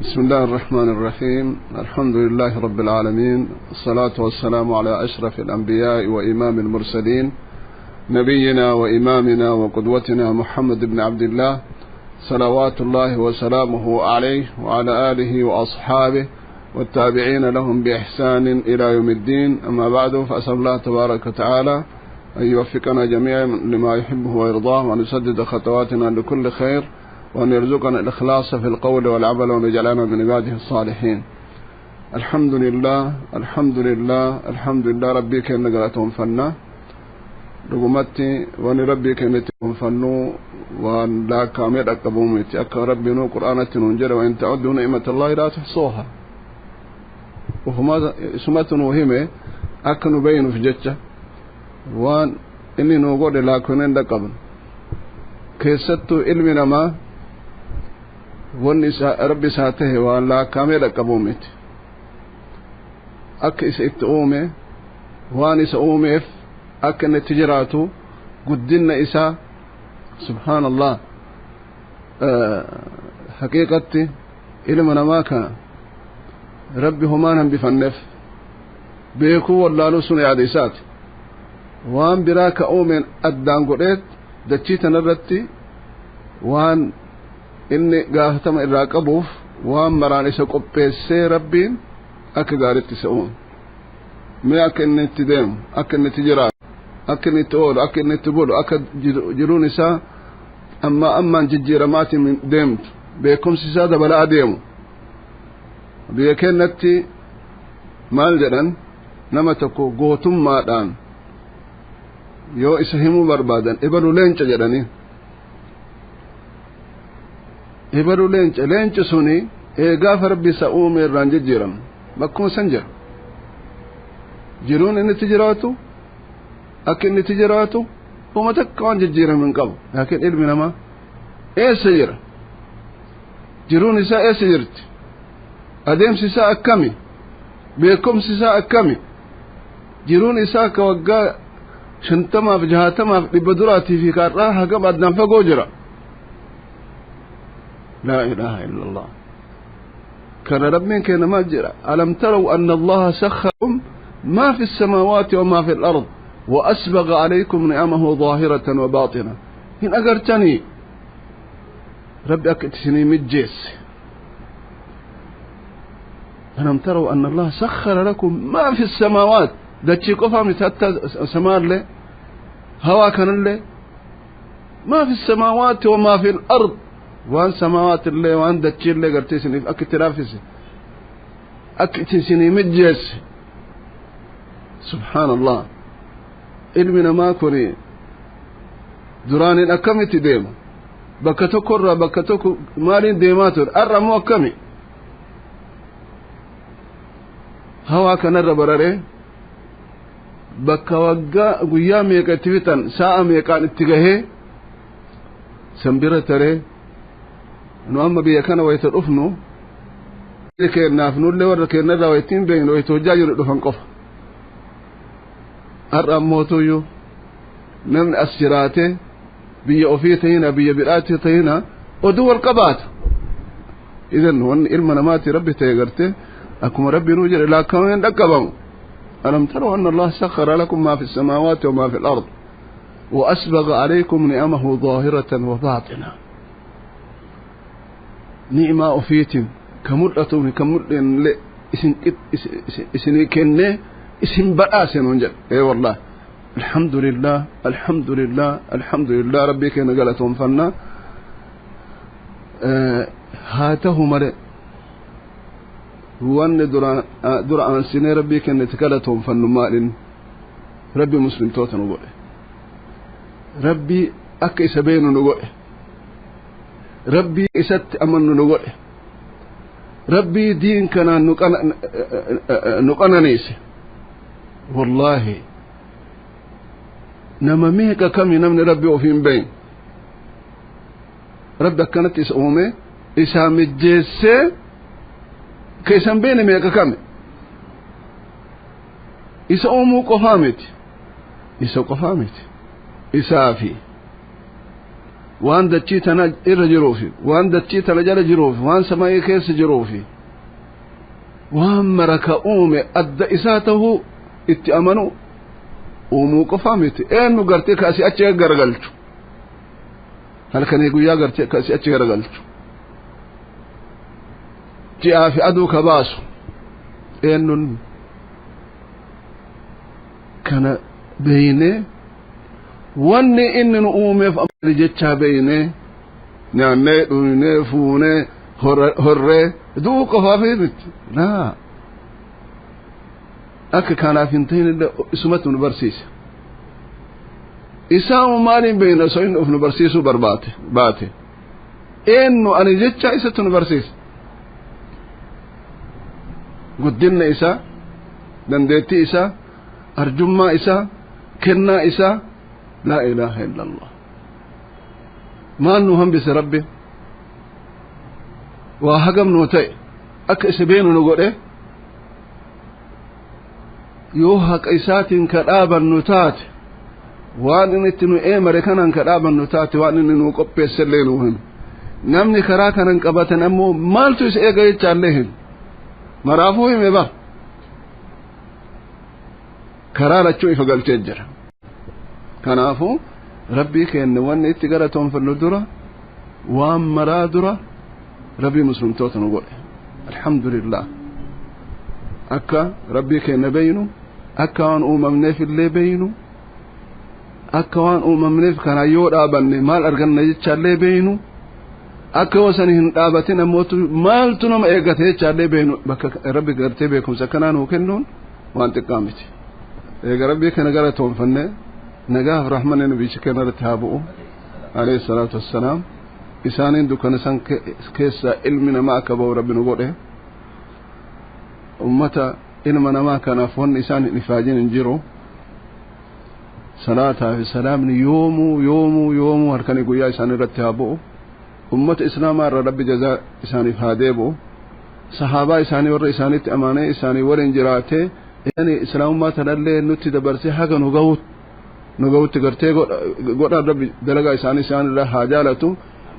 S6: بسم الله الرحمن الرحيم، الحمد لله رب العالمين، الصلاة والسلام على أشرف الأنبياء وإمام المرسلين، نبينا وإمامنا وقدوتنا محمد بن عبد الله، صلوات الله وسلامه عليه وعلى آله وأصحابه والتابعين لهم بإحسان إلى يوم الدين. أما بعد، فأسأل الله تبارك وتعالى أن يوفقنا جميعا لما يحبه ويرضاه، وأن يسدد خطواتنا لكل خير، وأن يرزقنا الإخلاص في القول والعمل، وأن يجعلنا من عباده الصالحين. الحمد لله، الحمد لله، الحمد لله. Rabbii keenya galatoonfanna. Dhugumatti wani rabbii keenyatti fannu waan laakkaamee dhaqqabuu miti. Akka rabbiinuu qur'aanatti nuun jedhe: وإن تعدوا نعمة الله لا تحصوها. Isumatu nuu hime akka nu beeynuuf jecha. Waan inni nuu godhe laakkooneen dhaqqabnu. Keessattuu ilmi namaa wanni isa rabbi isaa tahe waan laakkaamee dhaqqabuu miti. Akka isa itti uume, waan isa uumeef, akka inni itti jiraatu, guddinna isaa, subhaanallah, haqiiqatti ilma namaa kana rabbi homaan hambifanneef. Beekuu wallaaluu sun yaada isaati. Waan biraa ka uumeen addaan godheet dachii tanarratti waan inni gaafatama irraa qabuuf waan maraan isa qopheessee rabbiin akka gaaritti isa uume. Mee akka inni itti deemu, akka inni itti jiraatu, akka inni itti oolu, akka inni itti bulu, akka jiruun isaa amma ammaan jijjiiramaatiin deemtu, beekumsi isaa dabalaa deemu. Biyya keenyatti maal jedhan? Nama tokko gootummaadhaan yoo isa himuu barbaadan, "Ebalu leenca" jedhanii. Ebalu leenca. Leenci suni eegaafa rabbi isa uume irraan jijjiiramu bakkuma san jira. Jiruun inni itti jiraatu, akka inni itti jiraatu, uma takka waan jijjiiramu hin qabu. Laakiin ilmi namaa eessa jira? Jiruun isaa eessa jirti? Adeemsi isaa akkami? Beekumsi isaa akkami? Jiruun isaa ka waggaa 50 60 dhibba duraatii fi kaarraa hagam addaan fagoo jira. Laa ilaaha illa Allah. Kana Rabbiin keenya maal jedha? Alam taraw anna Allaha sakhkharakum maa fi samaawaati wa maa fi al-ard wa asbagha alaykum ni'amahu zaahiratan wa baatina. Hin agartanii Rabbi akka itti isinii mijjeesse. Alam taraw anna Allaha sakhkhara lakum maa fi samaawaat. Dachii qofaa miti, hatta samaallee hawaa kanallee, maa fi samaawaati wa maa fi al-ard, waan samaawaat illee waan dachiillee gartee isiniif akka itti laaffise, akka itti isinii mijjeesse. Subhaanallah, ilmi namaa kun duraaniin akkamitti deema? Bakka tokkorraa bakka tokko maaliin deemaa ture? Har'a ammoo akkami hawaa kanarra bararee bakka waggaa guyyaa meeqa itti fixan sa'a meeqaan itti gahee san bira taree? Nu amma biyya kana wayita dhufnu keennaaf nullee warra keenyarraa wayittiin beeknu wayita hojjaa jiru dhufan qofa. Har'a ammootuyyuu namni as jiraate, biyya ofii tahina, biyya biraatti tahina, oduu wal qabaata. Idan wanni ilma namaati Rabbi ta'e garte akkuma Rabbi nuu jedhe laakkamameen dhaqqabamu. ألم تروا أن الله سخر لكم ما في السماوات وما في الأرض وأسبغ عليكم نعمه ظاهرة وباطنة. نعمة أفيتم كمرأة كمرأة إسن كنة إسن بآسن ونجل. إيه والله، الحمد لله، الحمد لله، الحمد لله. ربي كان قالتهم فنا هاته مرئ wanni dura aansinee Rabbii kennete galatoonfannu maalin? Rabbi muslimtoota nu godhe, Rabbii akka isa beenu nu godhe, Rabbii isatti amannu nu godhe, Rabbii diin kanaan nu qananiise. Wallaahi, nama meeqa kami namni Rabbii ofii hin beyn? Rabbi akkanatti isa uume, isaa mijjeessee, ka isan beene meeqa kame? Isa uumuu qofaa miti, isa qofaa miti, isaafi waan dachii tana irra jiruufi waan dachii tana jala jiruufi waan samayii keessa jiruufi waan mara ka uume adda isaa tahuu itti amanu uumuu qofaa miti. Eenyu gartee ka asii achi garagalchu, halkanii guyyaa gartee ka asii achi garagalchu, ji'aa fi aduu ka baasu eenyun? Kana beeynee, wanni inni nu uumeef jechaa beeynee, nyaannee, dhuynee, fuunee, horree, du'uu qofaaf miti. Laa, akka kanaaf hin ta'in illee isumatti nu barsiise. Isaamu maaliin beeyna osoo inni of nu barsiisuu barbaate baate? Eenyu ani jecha isatti nu barsiise, guddinna isaa, dandeettii isaa, arjummaa isaa, kennaa isaa. Laa ilaaha illa Allah. Maal nu hambise Rabbi? Waa hagam nuu ta'e akka isa beenu nu godhe. Yoo haqa isaatiin ka dhaabannu taate, waan inni itti nu eemare kanaan ka dhaabannu taate, waan inni nuu qopheessellee nuu hime. Namni karaa kanan qabatan ammoo maaltu isa eega jechaallee hime. Maraafuu hime bar, karaa lachuu ifa galchee jira. Kanaafuu Rabbii keenya wanni itti galatoonfannu dura, waan maraa dura, Rabbii muslimtoota nu godhe, alhamdulillah. Akka Rabbii keenya beeynu, akka waan uumamneef illee beeynu, akka waan uumamneef kana yoo dhaabanne maal arganna jechaallee beeynu, akka yoo san hin dhaabatin ammootu maaltu nama eeggate jechaallee beeynu, bakka Rabbi gartee beekumsa akkanaa nuu kennuun waan xiqqaa miti. Eega Rabbii kana galatoonfanne, nagaaf rahmanni nabiyyicha keenya irratti haa bu'u, alayhi salaatu wassalaam. Isaaniin dukkana san keessaa ilmi namaa akka ba'u Rabbi nu godhe. Ummata ilma namaa kanaaf wanni isaan hin ifaajin hin jiru. Salaataa fi salaamni yoomuu yoomuu yoomuu halkanii guyyaa isaan irratti haa bu'u. Ummata islaamaa irra Rabbi jazaa isaaniif haa deebi'u. Sahaabaa isaanii warra isaanitti amaanee isaanii waliin jiraatee yani islaamummaa tanallee nutti dabarsee haga nu gahuut. Nu ga'utti gartee godhan rabbi dalagaa isaanii isaanirraa haa jaalatu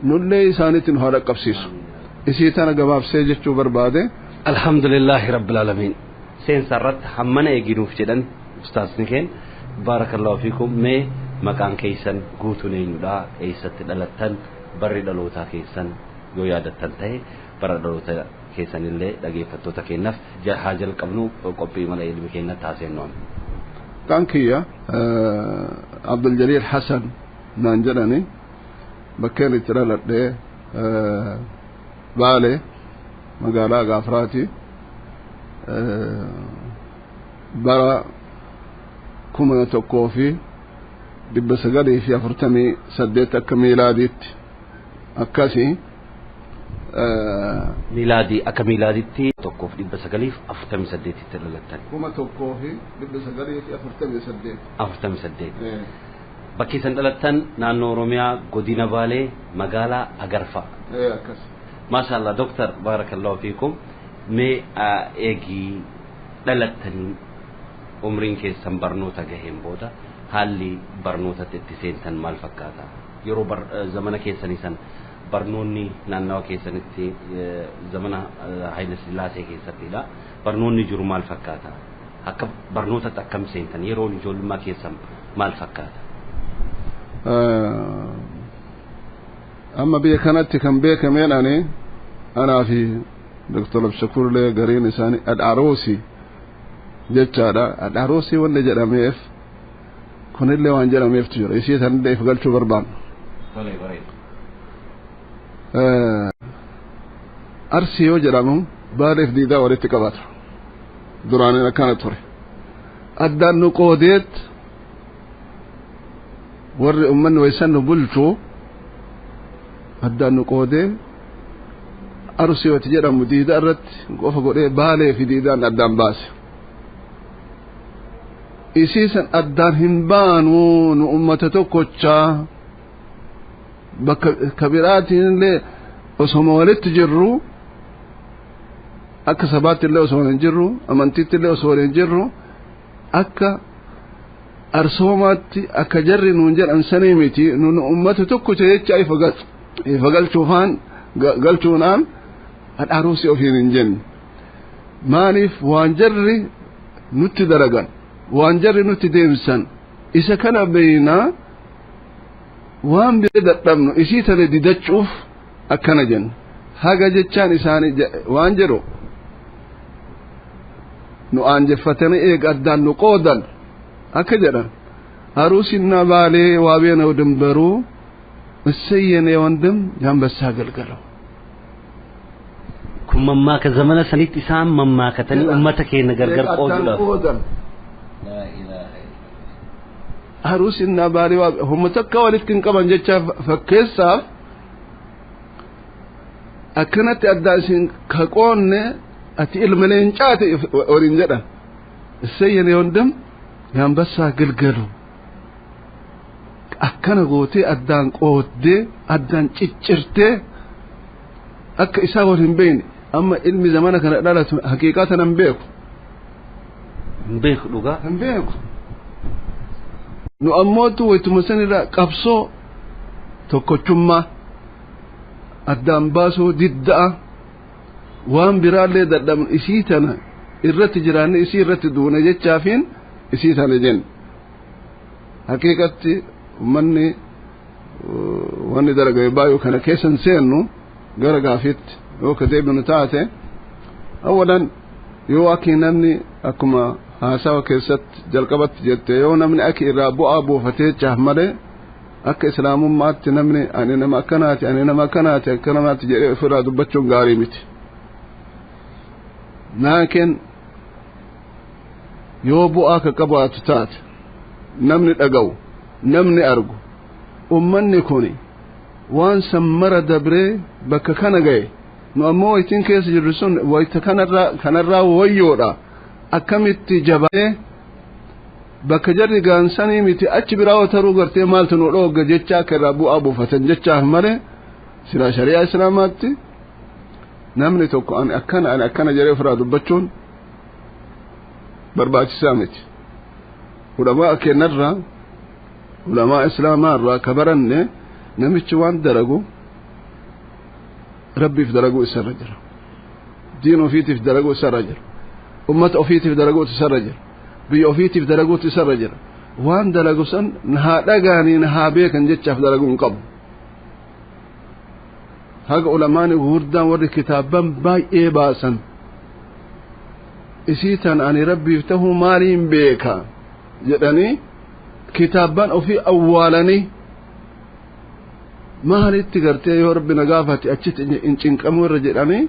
S6: nullee isaaniitti nu haa dhaqqabsiisu. Isii tana gabaabsee jechuu barbaade.
S1: Alhamdulillahi rabbil aalamiin. Seensa irratti hammana eeginuuf jedhan ustaazni keen baarakallahu fiikum mee maqaan keessan guutuun eenyudha eessatti dhalattan barri dhalootaa keessan yoo yaadattan ta'e bara dhaloota keessanillee dhageeffattoota keenyaaf haa jalqabnu qophii mala ilmi keenya taasisnu.
S6: Maqaan kiyya Abdul Jaliil Hasan naan jedhani bakkeen itti dhaladhee Baale magaalaa Gaafraati bara 1948 akka miilaadiitti akkasii.
S1: Miilaadii akka miilaadiitti 1948tti dhalattan.
S6: 1948.
S1: 48. Bakki isin dhalattan naannoo Oromiyaa godina Baalee magaalaa Agarfaa.
S6: Akkas.
S1: Maashaallah Dooktar baarakallahu fiikum mee eegii dhalattanii umriin keessan barnoota gaheen booda haalli barnootatti itti seentan maal fakkaata? Yeroo zamana keessanii san barnoonni naannawa keessanitti zamana Haayile Sillaasee keessattidha. Barnoonni jiru maal fakkaata? Akka barnootatti akkam seentan? Yeroon ijoollummaa keessan maal fakkaata?
S6: Amma biyya kanatti kan beekameen ani anaa fi Dr. Abshakurlee gariin isaanii Adharoosii jechaadha. Adharoosii wanni jedhameef kunillee waan jedhameeftu jira. Isii tanillee if galchuu barbaanna. Arsii yoo jedhamu Baaleef diidaa walitti qabata. Duraaniin akkana ture. Addaan nu qoodeet warri uummanni waysan nu bulchu addaan nu qoodee Arsii wati jedhamu diidaa irratti qofa godhee Baalee fi diidaan addaan baase. Isiisan addaan hin baanu nu ummata tokkochaa bakka kabiraatiin illee osoma walitti jirru akka sabaatti illee osoo waliin jirru amantiitti illee osoo waliin jirru akka arsoomaatti akka jarri nuun jedhan sanii miti nun ummata tokkocha jecha ifa galchuufaan galchuunaan adhaaruusi ofiin hin jenne. Maaliif waan jarri nutti dalagan waan jarri nutti deemsan isa kana beeynaa waan bira dadhabnu isii tana didachuuf akkana jenna. Haga jechaan isaanii waan jedhu nu aanjeffatanii eega addaan nu qoodan akka jedhan አሩሲና ባሌ ዋቤ ነው ድንበሩ እሰይ የኔ ወንድም የአንበሳ ገልገለው
S1: kun mammaaka zamana sanitti isaan mammaakatanii ummata keenya gargar qooduudhaaf.
S6: Aruusinna baalee waa humna takka walitti hin qaban jecha fakkeessaaf akkanatti addaa isin ka qoonne ati ilma leencaati waliin jedhan እሰይ የኔ ወንድም የአንበሳ ግልገሉ akkana gootee addaan qooddee addaan ciccirtee akka isaa wal hin beekne amma ilmi zamana kana dhalatu haqiiqaa tana hin beeku.
S1: Hin beeku dhugaa.
S6: Hin beeku. Nu ammootu wayituma sanirraa qabsoo tokkochummaa addaan baasuu didda'a waan biraallee dadhabnu isii tana irratti jiraanne isii irratti duune jechaafiin isii tana jenna. Haqiiqatti ummanni wanni dalagame baay'oo kana keessa hin seennu gara gaafiitti yoo ka deebinu taate awalan yoo akki namni akkuma haasawa keessatti jalqabatti jette yoo namni akki irraa bu'aa buufatee jechaaf malee akka islaamummaatti namni ani nama akkanaati ani nama akkanaati akka namaatti jedhee ofirraa dubbachuun gaarii miti. Laakiin yoo bu'aa ka qabaatu taate namni dhaga'u namni argu ummanni kuni waan san mara dabree bakka kana ga'e nu ammoo wayitiin keessa jirru sun wayita kanarraa wayyoodha akkamitti jabaatee bakka jarri gaansanii miti achi biraa taruu gartee maaltu nu dhoogga jecha akka irraa bu'aa buufatan jechaaf malee silaa shari'aa islaamaatti namni tokko ani akkana ani akkana jedhee ofirraa dubbachuun barbaachisaa miti. Ulamaa kennarraa Ulamaa islaamaa irraa ka baranne namichi waan dalagu rabbiif dalaguu isarra jira, diin ofiitiif dalaguu isarra jira, ummata ofiitiif dalaguutu isarra jira, biyya ofiitiif dalaguutu isarra jira. Waan dalagu san haa dhagaanii haa beekan jechaaf dalaguu hin qabu. Haga ulamaan gurguddaan warri kitaabban baay'ee baasan isii tan ani rabbiif tahuu maaliin beeka jedhanii kitaabban ofii awwaalanii maalitti gartee yoo rabbi na gaafate achitti hin cinqamuu irra jedhanii.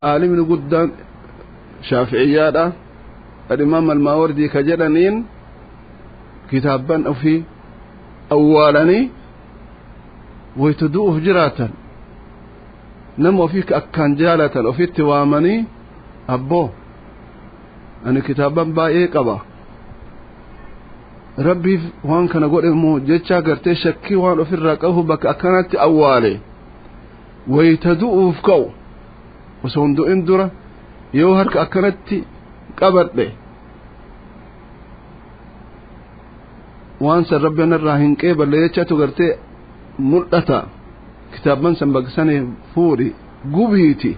S6: Aalimni guddaan shaafi'iyyaadha, al-imaam al-maawardii ka jedhaniin kitaabban ofii awwaalanii wayta du'uuf jiraatan nama ofii akkaan jaalatan ofitti waamanii, abboo ani kitaabban baay'ee qaba, rabbiif waan kana godhe moo jecha gartee shakkii waan ofirraa qabu bakka akkanatti awwaale. Wayta du'uuf ka'u osoo hin du'in dura yoo harka akkanatti qabadhe waan san rabbiin irraa hin qeeballe jechatu gartee mul'ata. Kitaabban san bakka sanii fuudhi gubiiti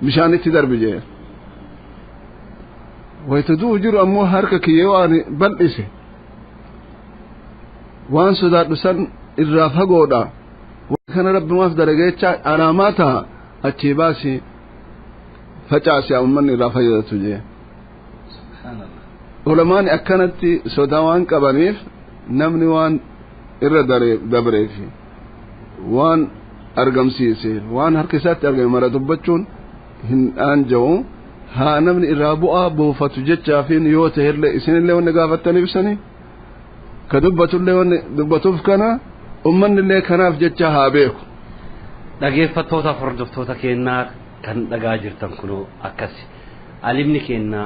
S6: bishaanitti darbi jee. Wayta du'u jiru ammoo harka kiyya yoo ani bal'ise waan sodaadhu san irraa fagoodha, kana rabbimaaf dalageecha alaamaa ta'a, achii baasi facaase ummanni irraa fayyadatu jee. Ulamaan akkanatti sodaa waan qabaniif namni waan irra dabreefi waan argamsiise waan harka isaatti argame mara dubbachuun hin dhaanja'u. Haa namni irraa bu'aa buufatu jechaafin yoo ta'ellee isinillee wanni gaafattaniif ibsanii ka dubbatullee wanni dubbatuuf kana ummannillee kanaaf jecha haa beeku.
S1: Dhageeffattoota hordoftoota keenyaa kan dhagaa jirtan kunoo akkasi. Alimni keenya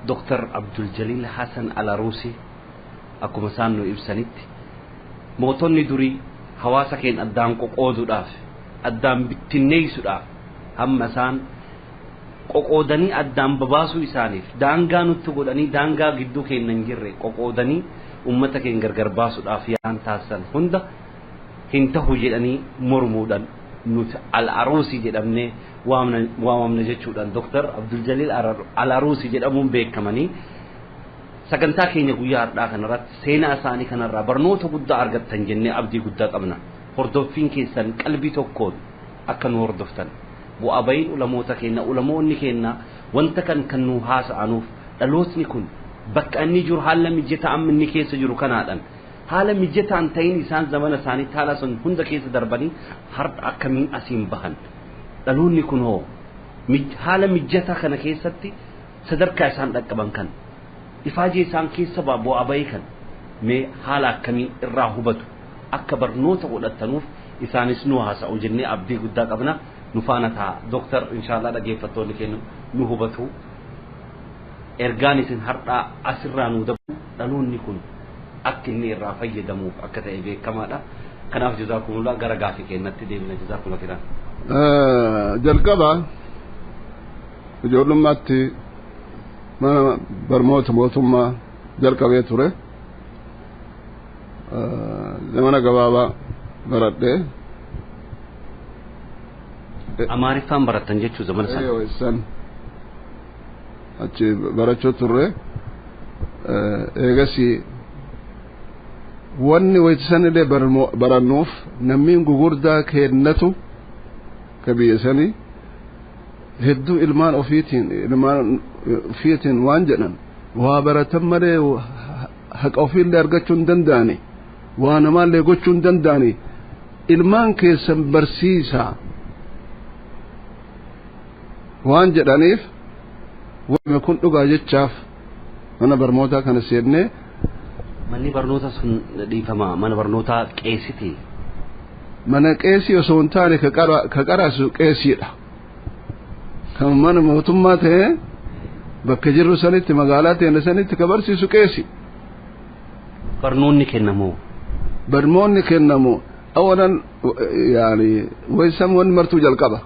S1: Dr. Abdul Jaliil Hasan Alaruusi akkuma isaan nu ibsanitti mootonni durii hawaasa keenya addaan qoqooduudhaaf addaan bittinneessuudhaaf hamma isaan qoqoodanii addaan babaasuu isaaniif daangaa nutti godhanii daangaa gidduu keenya hin jirre qoqoodanii ummata keenya gargar baasuudhaaf yaan taasisan hunda hin tahu jedhanii mormuudhaan nuti Al-Aruusi jedhamnee waamamna jechuudhaan Dr. Abdul Jaliil Al-Aruusi jedhamuun beekamanii sagantaa keenya guyyaa har'aa kanarratti seenaa isaanii kanarraa barnoota guddaa argattan jennee abdii guddaa qabna. Hordoffiin keessan qalbii tokkoon akka nu hordoftan bu'aa bahiin ulamoota keenya ulamoonni keenya wanta kan kan nu haasa'anuuf dhalootni kun bakka inni jiru haala mijataa amma inni keessa jiru kanaadhaan haala mijataan ta'in isaan zamana isaanii haala sun hunda keessa darbanii har'a akkamiin asiin bahan dhaloonni kun hoo haala mijataa kana keessatti sadarkaa isaan dhaqqaban kan ifaajee isaan keessa bu'aa bahii kan mee haala akkamiin irraa hubatu akka barnoota godhatanuuf isaanis nu haasa'u jennee abdii guddaa qabna. Nu faana ta'a Dooktar, inshaallah dhaggeeffattoonni keenya nu hubatu. Ergaan isin har'aa asirraa nu dabu dhaloonni kun akka inni irraa fayyadamuuf akka ta'e beekamaadha. Kanaaf jazaakumullah gara gaafii keenyatti deemna. Jazaakumullah khairan.
S6: Jalqaba ijoollummaatti mana barnoota mootummaa jalqabee ture. Zamana gabaabaa baradhee.
S1: Amaariffaan barattan jechuu zamana sana?
S6: San achi barachuu turre. Eegasii wanni waytisanillee barannuuf namni gugurdaa kennatu ka biyya sanii hedduu ilmaan ofiitiin waan jedhan waa baratan malee haqa ofiillee argachuu hin danda'ani, waa namaallee gochuu hin danda'ani, ilmaan keessan barsiisaa waan jedhaniif wanni kun dhugaa jechaaf mana barnootaa kana seennee.
S1: Manni barnoota sun dhiifama mana barnootaa qeessiti.
S6: Mana qeessii osoo hin taane ka qaraasu qeessiidha. Kan mana mootummaa ta'ee bakka jirru sanitti magaalaa teenya sanitti ka barsiisu qeessi.
S1: Barnoonni kennamu.
S6: Barnoonni kennamu awalan yaani waysam wanni martuu jalqaba.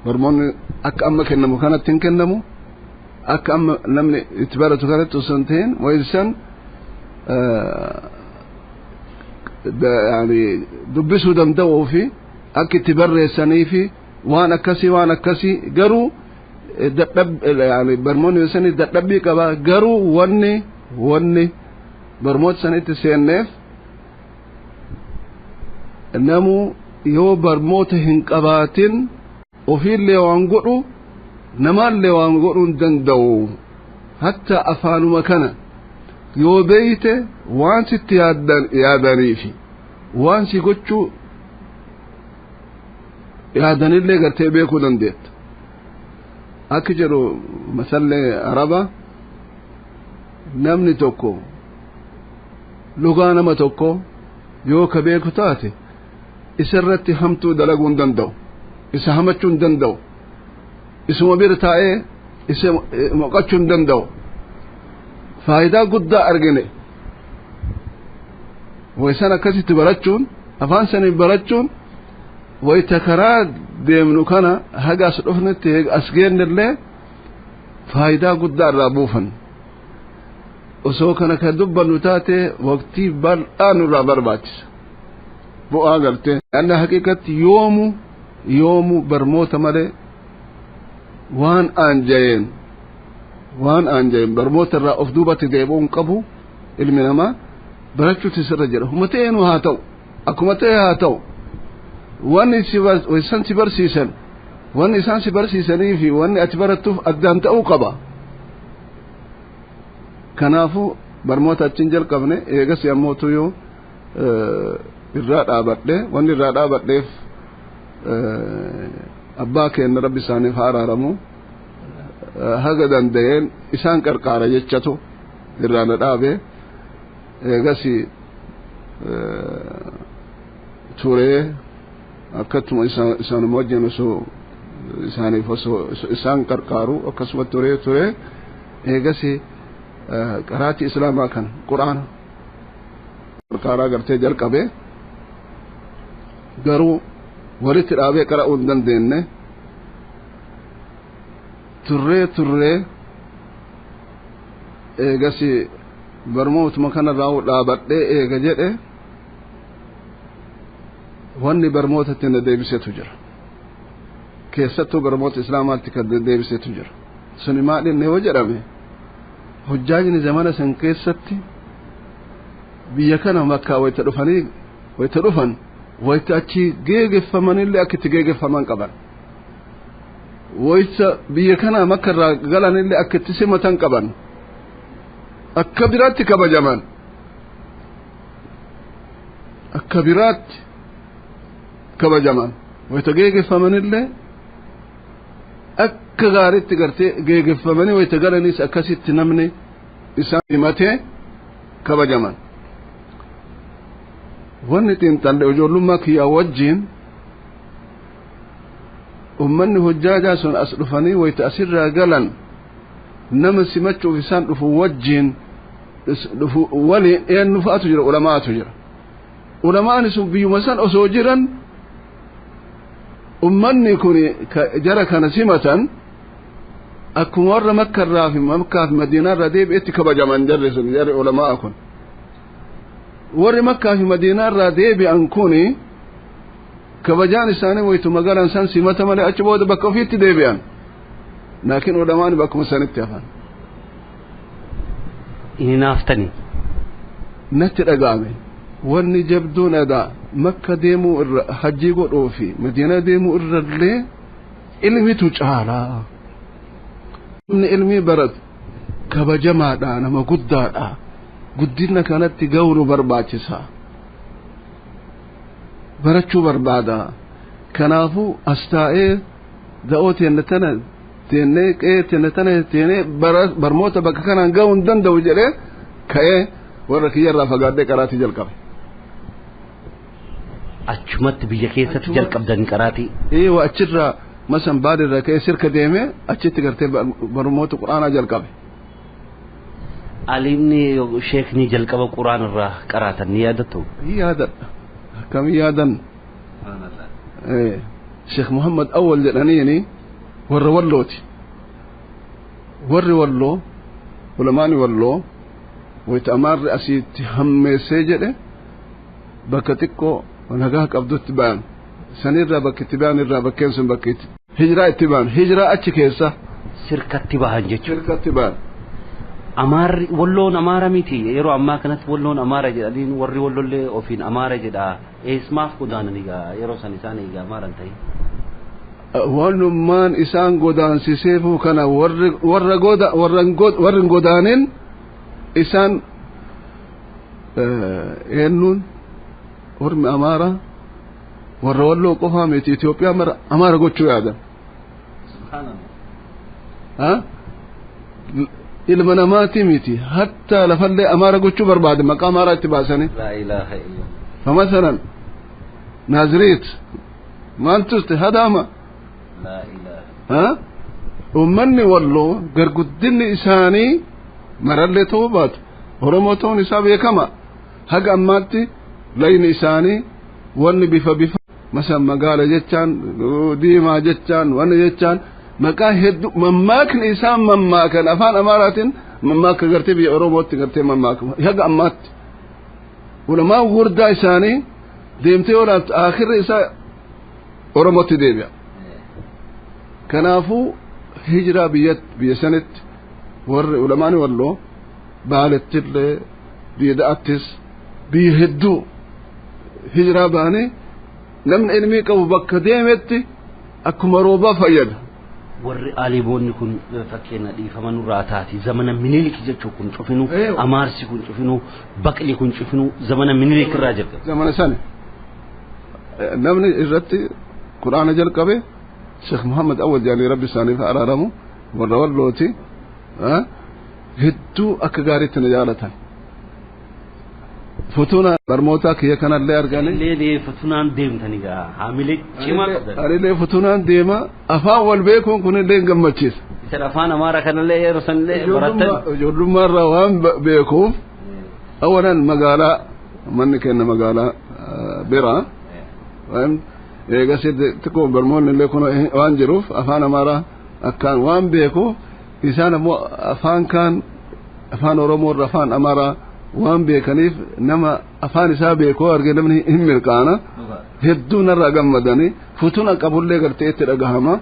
S6: Barnoonni akka amma kennamu kanatti hin kennamu. Akka amma namni itti baratu kanatti osoo hin ta'in waysan yani dubbisuu danda'uu fi akka itti barreessanii fi waan akkasii waan akkasii garuu dadhab yani barmoonni sanii dadhabbii qaba garuu wanni barmoota sanitti seenneef namu yoo barmoota hin qabaatin ofiillee waan godhu namaallee waan godhuu hin danda'u hatta afaanuma kana yoo beeyte waan sitti yaadaniifi waan si gochuu yaadanillee gartee beekuu dandeetta akka jedhu masallee araba namni tokko lugaa nama tokko yoo ka beeku taate isa irratti hamtuu dalaguu hin danda'u isa hamachuu hin danda'u isuma bira taa'ee isa moqachuu hin danda'u faayidaa guddaa argine waysan akkasitti barachuun afaan saniin barachuun wayta karaa deemnu kana haga as dhufnetti as geennellee faayidaa guddaa irraa buufan osoo kana ka dubbannu taate waqtii bal'aa nurraa barbaachisa bu'aa gartee anna haqiiqatti yoomu barmoota malee waan aanjayeen barmoota irraa of duubatti deebi'uu hin qabu ilmi namaa barachuutu isirra jira huma ta'eenuu haa ta'u akkuma ta'e haa ta'u wanni isaan si barsiisan wanni isaan si barsiisanii fi wanni ati barattuuf addaan ta'uu qaba kanaafuu barmoota achiin jalqabne eegas yammoo yoo irraa dhaabadhe wanni irraa dhaabadheef abbaa keenya rabbi isaaniif haa araaramu haga danda'een isaan qarqaara jechatu irraa na dhaabe eegas turee akkatuma isaanuma wajjin osoo isaaniif osoo isaan qarqaaru akkasuma turee eegas qaraatii islaamaa kan quraana qarqaaraa gartee jalqabe garuu walitti dhaabee qara'uu hin dandeenye turree eegas barmootuma kanarraa dhaabadhee eega jedhe wanni barmootatti na deebisetu jira keessattuu barmoota islaamaatti kan deebisetu jira suni maal inni yoo jedhame hojjaajni zamana san keessatti biyya kana makkaa wayta dhufan wayta achi geegeffamanillee akka itti geegeffaman qaban wayta biyya kana makka irraa galanillee akka itti simatan qaban akka biraatti kabajaman akka biraatti kabajaman wayta geegeffamanillee akka gaariitti gartee geegeffamanii wayta galanis akkasitti namni isaan himatee kabajaman wanni xiinxalle ijoollummaa kiyyaa wajjiin ummanni hojjaajaa sun as dhufanii wayta asirraa galan nama simachuuf isaan dhufu wajjiin dhufu waliin eenyu fa'atu jira ulamaatu jira ulamaan sun biyyuma san osoo jiran ummanni kun jara kana simatan akkuma warra makkarraa fi makkaa fi madiinaarraa deebi'etti kabajaman jarri sun jarri ulamaa kun warri makkaa fi madiinaarraa deebi'an kun kabajaan isaanii waytuma galan san simata malee achi booda bakka ofiitti deebi'an laakiin ulamaan bakkuma sanitti hafan.
S1: Inni naaftani.
S6: Natti dhaga'ame wanni jabduun adaa makka deemuu irra hajjii godhuu fi madiinaa deemuu irra illee ilmitu caalaa. Namni ilmii baratu kabajamaadha nama guddaadha guddina kanatti ga'uu nu barbaachisa barachuu barbaada kanaafuu as taa'ee da'oo teenna tana teennee qe'ee teenna tana teennee barmoota bakka kanaan ga'uu hin danda'u jedhee ka'ee warra kiyyarraa fagaadhee qaraatii jalqabe.
S1: Achumatti biyya keessatti jalqabdan qaraatii.
S6: Eewa achirraa masan baadhirra ka'ee sirka deemee achitti gartee barmoota quraanaa jalqabe.
S1: Alimni sheekni jalqaba quraanarraa qaraatan ni yaadattu?
S6: Ni yaadadha. Akkamiin yaadan? Sheekh Muhammad Awwal jedhaniini warra wallooti. Warri Walloo, ulamaani Walloo, wayita Amaarri asiitti hammeessee jedhe bakka xiqqoo nagaa qabdutti ba'an. Sanirraa bakki itti ba'an irraa bakkeen sun bakki itti hijiraa itti ba'an, hijiraa achi keessa.
S1: Sirkatti bahan jechuudha.
S6: Sirkatti ba'an.
S1: Amaarri Walloon Amaara miti. Yeroo ammaa kanatti Walloon Amaara jedhaniin, warri Wallollee ofiin Amaara jedha. Eesmaaf godaanan egaa yeroo san isaan egaa Amaara hin ta'in?
S6: Wannummaan isaan godaansiseefuu kana, warri warra goda warra hin godaanin isaan eenyuun, ormi Amaara warra Walloo qofaa miti, Itoophiyaa mara Amaara gochuu yaadan. Subhaanallah. Ilma namaati miti, hatta lafallee Amaara gochuu barbaade, maqaa Amaaraa itti baasanii.
S1: لا إله إلا الله.
S6: فمثلا نازريت maal turte? Hadaama.
S1: لا إله.
S6: Ha, ummanni Walloo garguddinni isaanii marallee ta'uu baatu Oromoo ta'uun isaa beekama. Haga ammaatti layni isaanii wanni bifa bifa masa magaala jechaan, diimaa jechaan, wanni jechaan maqaa hedduu mammaakni isaan mammaakan afaan Amaaraatiin mammaaka gartee biyya Oromootti gartee mammaaka. Haga ammaatti ulamaa gurdaa isaanii deemtee yoo laattu akhirri isaa Oromootti deebi'a. Kanaafuu hijiraa biyya sanitti warri ulamaani Walloo Baalettillee, biyya Da'attis, biyya hedduu hijiraa ba'anii, namni ilmii qabu bakka deemetti akkuma roobaa fayyada.
S1: Warri aalimoonni kun, fakkeenya, dhiifama nurraa taati, zamana Minilik jechuun kun cufinuu, amaarsi kun cufinuu, baqli kun cufinuu zamana Minilik irraa jalqabe.
S6: Zamana sani namni irratti Quraana jalqabe Sheekh Muhammad Awwal jedhanii, Rabbi isaaniif araaramu, warra Wallooti. Hedduu akka gaariitti na jaalatan. Futuna barmootaa kiyya kanallee arganii.
S1: Illee futunaan deemtanii gaa haamilee cimaa qabdan.
S6: Anillee futunaan deema, afaan wal beekuun kunillee hin gammachiisa.
S1: Isin afaan Amaaraa kanallee yeroo sanillee barattan.
S6: Ijoollummaa irraa waan beekuuf, awalan magaalaa manni kenna magaalaa biraa eegas xiqqoo barmoonni illee kun waan jiruuf afaan Amaaraa akkaan waan beekuuf, isaan ammoo afaan kaan, afaan Oromoo irra afaan Amaaraa waan beekaniif, nama afaan isaa beekoo arge namni hin mirqaana. Hedduu narraa gammadanii, futuna qabullee gartee itti dhagahama.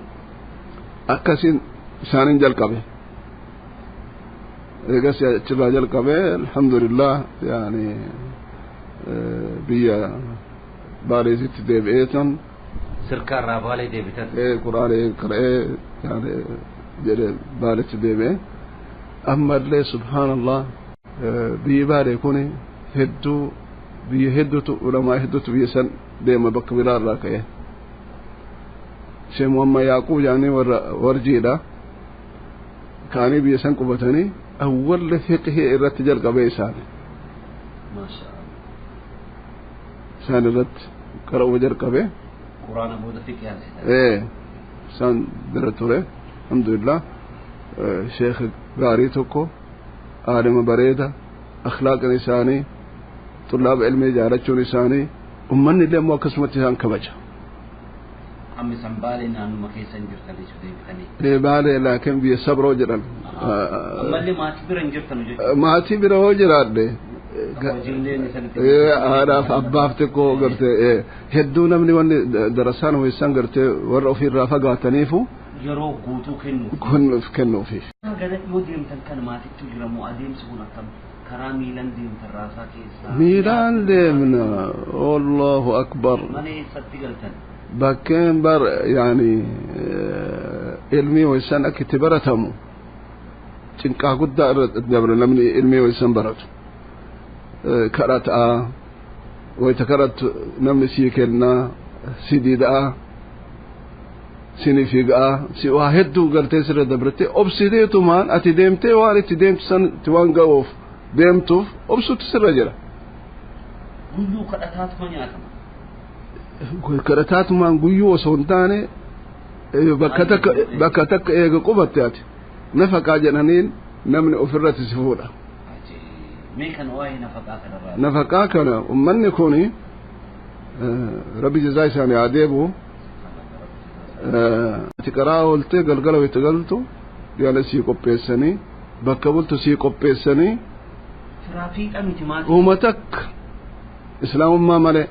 S6: Akkasiin isaaniin jalqabe. Eegas achirraa jalqabe, alhamdulillah, yaani biyya Baaleetitti deebi'eetan.
S1: Sirkaarraa Baalee deebitan.
S6: Quraana qara'ee yaani jedhe Baaleetti deebi'e. Ammallee subhaanallah, biyyi Baalee kun hedduu, biyya hedduutu, ulamaa hedduutu biyya san deema bakka biraarraa ka'e. Sheekh Muhammad Yaaqub jedhanii warra Warjiidha ka'anii biyya san qubatanii awwalli fiqhii irratti jalqabee isaani. Isaan irratti qara'uu jalqabe.
S1: Quraana booda fiqhii.
S6: Ee, isaan bira ture. Alhamdulillah, sheekh gaarii tokko, aalima bareeda, akhlaaqin isaanii, xullaaba ilmii jaalachuun isaanii, ummanni illee immoo akkasumatti isaan kabaja.
S1: Amma isan Baalee naannuma keessa hin jirtan jechuudha deebitanii?
S6: Ee, Baalee, laakiin biyya Sabroo jedhan.
S1: Ammallee maatii bira hin jirtan jechuudha?
S6: Maatii bira hoo jiraadhe, haadhaaf abbaaf xiqqoo gartee hedduu namni wanni darasaan ho'isan gartee warra ofiirraa fagaataniifu
S1: yeroo guutuu kennu.
S6: Kennuufi.
S1: Gara yoo deemtan kan maatiitu jira moo adeemsi kun akkam? Karaa miilaan deemtan raasaa keessaa?
S6: Miilaan deemna, Allahu akbar.
S1: Mana eessatti galtan?
S6: Bakkeen bar yaani ilmii ho'isan akka itti baratamu cinqaa guddaa irra dabre namni ilmii ho'isan baratu. Kadhataa wayta kadhattu namni sii kennaa, si didaa, sini fiigaa, si waa hedduu gartee sirra dabrete obsiteetumaan ati deemtee waan itti deemtu san itti waan ga'uuf deemtuuf obsutu sirra jira.
S1: Guyyuu kadhataatuma nyaatama.
S6: Kadhataatumaan guyyuu osoo hin taane, bakka takka eega qubatte ati nafaqaa jedhaniin namni ofirratti si fuudha.
S1: Mee kana waa'ee nafaqaa kanarraa.
S6: Nafaqaa kana ummanni kuni, Rabbi jazaa isaanii haa deebi'u, ati karaa ooltee galgala itti galtu yaala sii qopheessanii bakka bultu sii qopheessanii uummata akka islaamummaa malee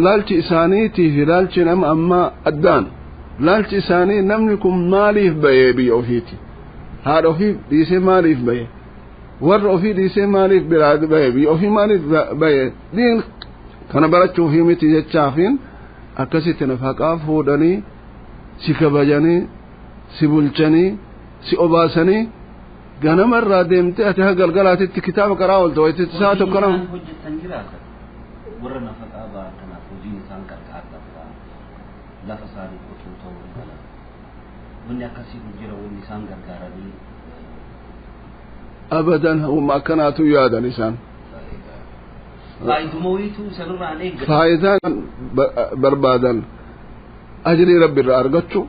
S6: laalchi isaaniitii fi laalchi nama ammaa addaan laalchi isaanii namni kun maaliif bahee biyya ofiiti haadha ofii dhiisee maaliif bahee warra ofii dhiisee maaliif biraa bahee biyya ofii maaliif bahee diin kana barachuufii miti jechaafiin akkasitti nafaqaa fuudhanii si kabajanii si bulchanii si obaasanii ganamarraa deemtee ati ha galgalaatitti kitaaba qaraa oolta waytitti saa tokko nama
S1: warra nafaqaa ba'an kanaaf hojiin isaan qarqaarsa lafa isaanii qotuu ta'uu mala wanni akkasii kun jira wanni isaan gargaaranii
S6: abadan huma akkanaatu yaadan isaan
S1: faayiduma wayituu isanirraa hin eeggatan
S6: faayidaan barbaadan ajrii rabbi irraa argachuu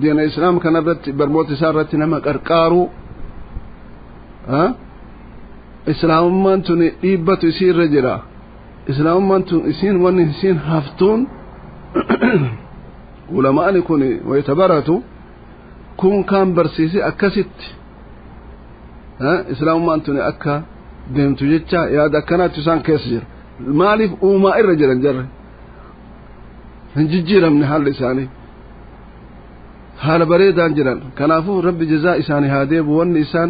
S6: diina islaam kanarratti barmoota isaa irratti nama qarqaaruu islaamummaan tun dhiibbatu isii irra jira islaamummaan tun isiin wanni isiin haftuun ulamaani kun wayta baratu kun kaan barsiise akkasitti islaamummaan tun akka deemtu jecha yaada akkanaatu isaan keessa jira maaliif uumaa irra jiran jarre hin jijjiiramne haalli isaanii haala bareedaan jiran kanaafuu rabbi jazaa isaanii haa deebu wanni isaan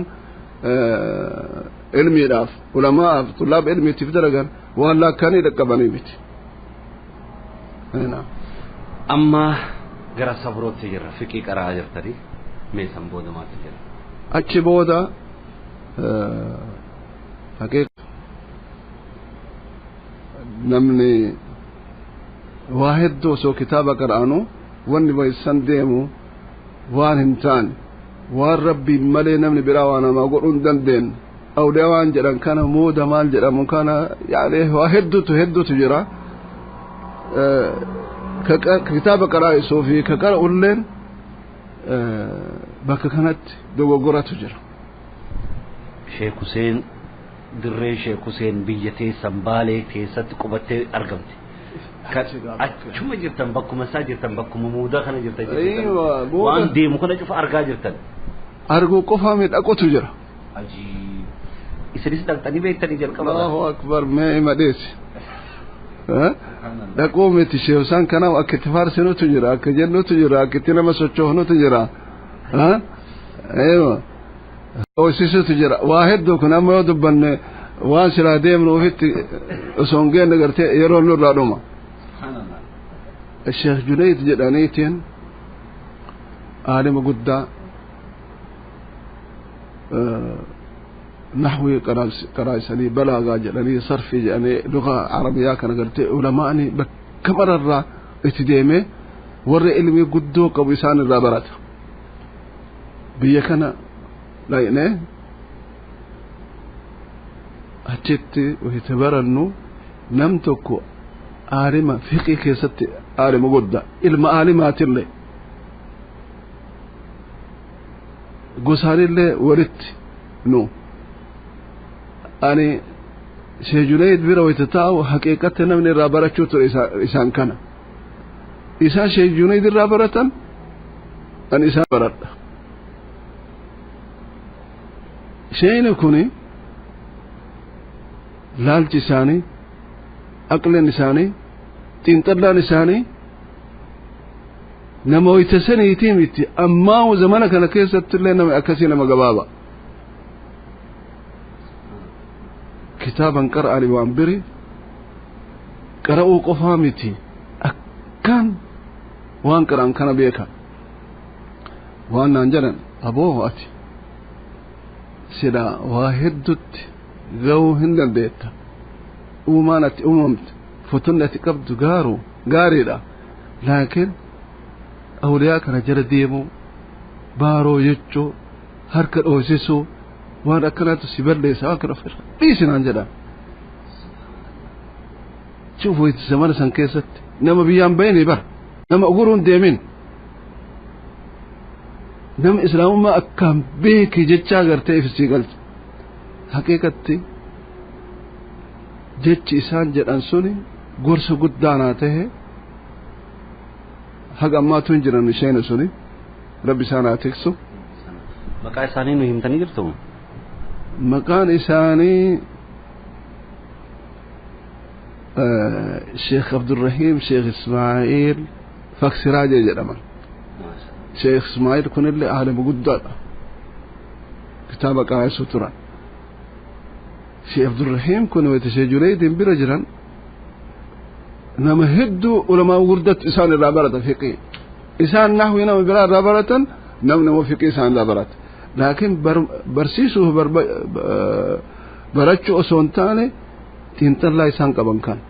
S6: ilmiidhaaf ulamaa'aaf tullaaba ilmiitiif dalagan waan laakkanii dhaqqabanii miti
S1: amma gara sabrootti jirra fiqii qaraa jirtanii meesan booda maaltu jira
S6: achi booda haqiiqa namni waa hedduu osoo kitaaba qara'anu wanni baysan deemu waan hin taane waan rabbiin malee namni biraa waa namaa godhuu hin dandeenye awliyaa waan jedhan kana muuda maal jedhamu kana yaani waa hedduutu hedduutu jira kitaaba qaraa'isuu fi ka qara'ulleen bakka kanatti dogoggoratu jira.
S1: Sheek Huseen dirree Sheek Huseen biyya teessan Baalee keessatti qubattee argamte. Achuma jirtan bakkuma isaa jirtan bakkuma muudaa kana jirtan waan deemu kana cufa argaa jirtan.
S6: Arguu qofaa miidhaqutu jira.
S1: Ajiib. Isinis dhaqxanii beektanii jalqaba.
S6: Allahu akbar mee ima dheesi. Dhaquu miti sheekusaan kanaaf akka itti faarsinutu jira akka jennutu jira akka itti nama sochoofnutu jira. Eewa. Hoosisutu jira waa hedduu kun amma yoo dubbanne waan silaa deemnu ofitti osoo hin geenne gartee yeroo nurraa dhuma. Sheekh Junayd jedhaniitiin aalima guddaa naxwii qaraa'isanii balaagaa jedhanii sarfii jedhanii lugaa arabiyaa kana gartee ulamaani bakka mararraa itti deemee warra ilmii guddoo qabu isaan irraa barata. Biyya kana dhaqnee achitti wayita barannu nam tokko aalima fiqii keessatti aalima guddaa ilma aalimaatillee gosaanillee walitti nu ani Sheekh Junayd bira wayita taa'u haqiiqatti namni irraa barachuu ture isaan kana isaan Sheekh Junayd irraa baratan ani isaan baradha Sheeyni kuni laalchi isaanii aqleen isaanii xiinxallaan isaanii nama wayita saniitii miti ammaa zamana kana keessatti illee nama akkasii nama gabaaba kitaaban qara'ani waan biri qara'uu qofaa miti akkaan waan qara'an kana beeka waan naan jedhan aboo ati silaa waa heddutti ga'uu hin dandeetta uumaan ati uumamte fotunni ati qabdu gaaru gaariidha laakiin awliyaa kana jala deemuu baaroo jechuu harka dhoosisuu waan akkanaatu si balleessa waan kana ofirra dhiisi naan jedhan cufu itti zamana san keessatti nama biyyaan bayni bara nama uguruun deemin nama islaamummaa akkaan beeki jechaa gartee ifsii galche haqiiqatti jechi isaan jedhan suni gorsa guddaanaa tahe haga ammaatu hin jiran isheena suni Rabbi isaan haa tiksu.
S1: Maqaa isaanii nu himtanii jirtu?
S6: Maqaan isaanii Sheekh Abdurrahiim Sheekh Ismaa'iil Faksiraajee jedhaman. Sheekh Ismaa'iil kunillee aalima guddaadha. Kitaaba qaraasuu turan. Sheekh Abdurrahiim kun wayita Sheekh Junaydin bira jiran nama hedduu ulamaa gurguddattu isaan irraa barata fiqii. Isaan nahwii nama biraa irraa baratan namni immoo fiqii isaan irraa barata. Laakiin barsiisuuf barachuu osoo hin taane xiinxallaa isaan qaban kana.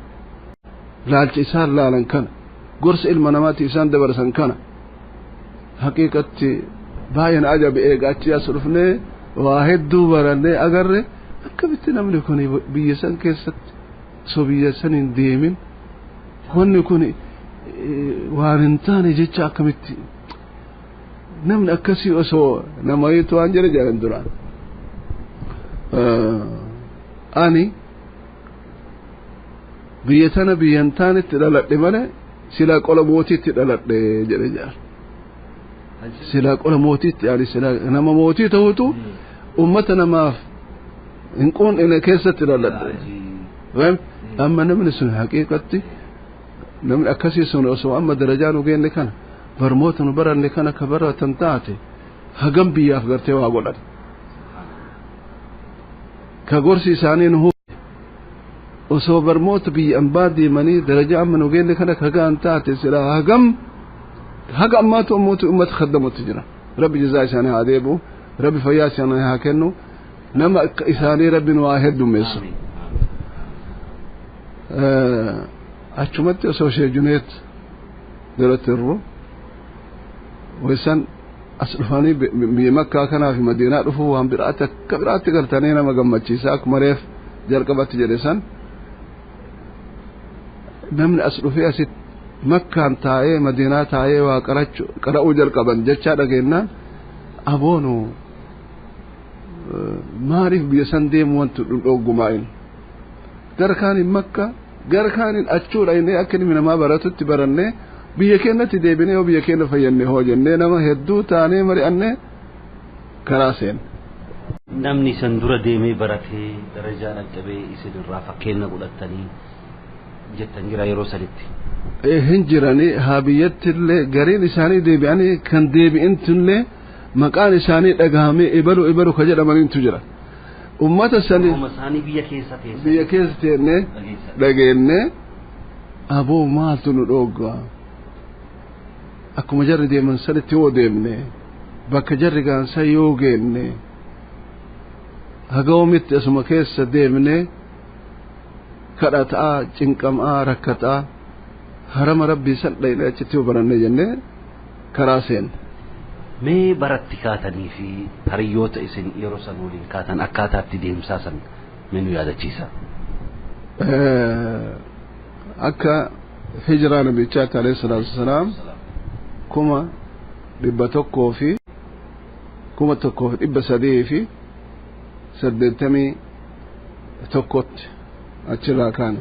S6: Laalcha isaan laalan kana. Gorsa ilma namaatti isaan dabarsan kana. Haqiiqatti baay'een ajabe eega achi as dhufnee waa hedduu barannee agarre akkamitti namni kun biyya san keessatti osoo biyya san hin deemin wanni kun waan hin taane jecha akkamitti namni akkasii osoo namayitu waan jedhe jedhan duraan. Ani biyya tana biyya hin taanetti dhaladhe malee silaa qola mootiitti dhaladhe jedhe jedhan. Silaa qola mootiitti ani silaa nama mootii ta'utu ummata namaaf hin quunne keessatti dhaladhe. Amma namni sun haqiiqatti namni akkasii sun osoo amma darajaa nu geenne kana barmoota nu baranne kana ka baratan taate hagam biyyaaf gartee waa godhan. Ka gorsi isaanii nu osoo barmoota biyya ambaa deemanii darajaa amma nu geenne kana ka ga'an taate silaa hagam haga ammaatu ammoota ummata khaddamutti jira. Rabbi jazaa isaanii haa deebi'u, Rabbi fayyaa isaanii haa kennu, nama akka isaanii Rabbi nu haa heddummeessu. Achumatti osoo Sheekh Junayd biratti irru waysan as dhufanii biyya Makkaa kanaa fi Madiinaa dhufuu waan biraatti akka biraatti gartanii nama gammachiisa akkuma reef jalqabatti jedhe san namni as dhufee asitti Makkaan taa'ee Madiinaa taa'ee waa qara'uu jalqaban jechaa dhageenyaan aboonu maaliif biyya san deemu wanti dhoggumaa'in gara kaaniin Makka gara kaaniin achuudha inni akka ilmi namaa baratutti barannee biyya keenyatti deebinee yoo biyya keenya fayyannee hoo jennee nama hedduu taanee mari'annee karaa seenne.
S1: Namni san dura deemee baratee darajaa dhaqqabee isin irraa fakkeenya godhatanii jettan jira yeroo sanitti.
S6: Hin jiranii haa biyyatti illee gariin isaanii deebi'anii kan deebi'intu illee maqaan isaanii dhagahamee ibalu ibalu ka jedhamaniintu jira. Ummata sani
S1: isaanii biyya keessa teesse.
S6: Biyya keessa teennee dhageennee aboo maaltu nu dhooggaa akkuma jarri deeman sanitti yoo deemne bakka jarri gaansa yoo geenne haga oomitti asuma keessa deemne kadhataa cinqamaa rakkataa harama rabbii san dhayne achitti yoo baranne jennee karaa seenne.
S1: Mee baratti kaatanii fi hariyyoota isin yeroo san waliin kaatan akkaataatti deemsaa san mee nu yaadachiisa.
S6: Akka hijiraa nabichaatti alayhi salaatu wasalaam 1300 fi 1381tti achirraa kaane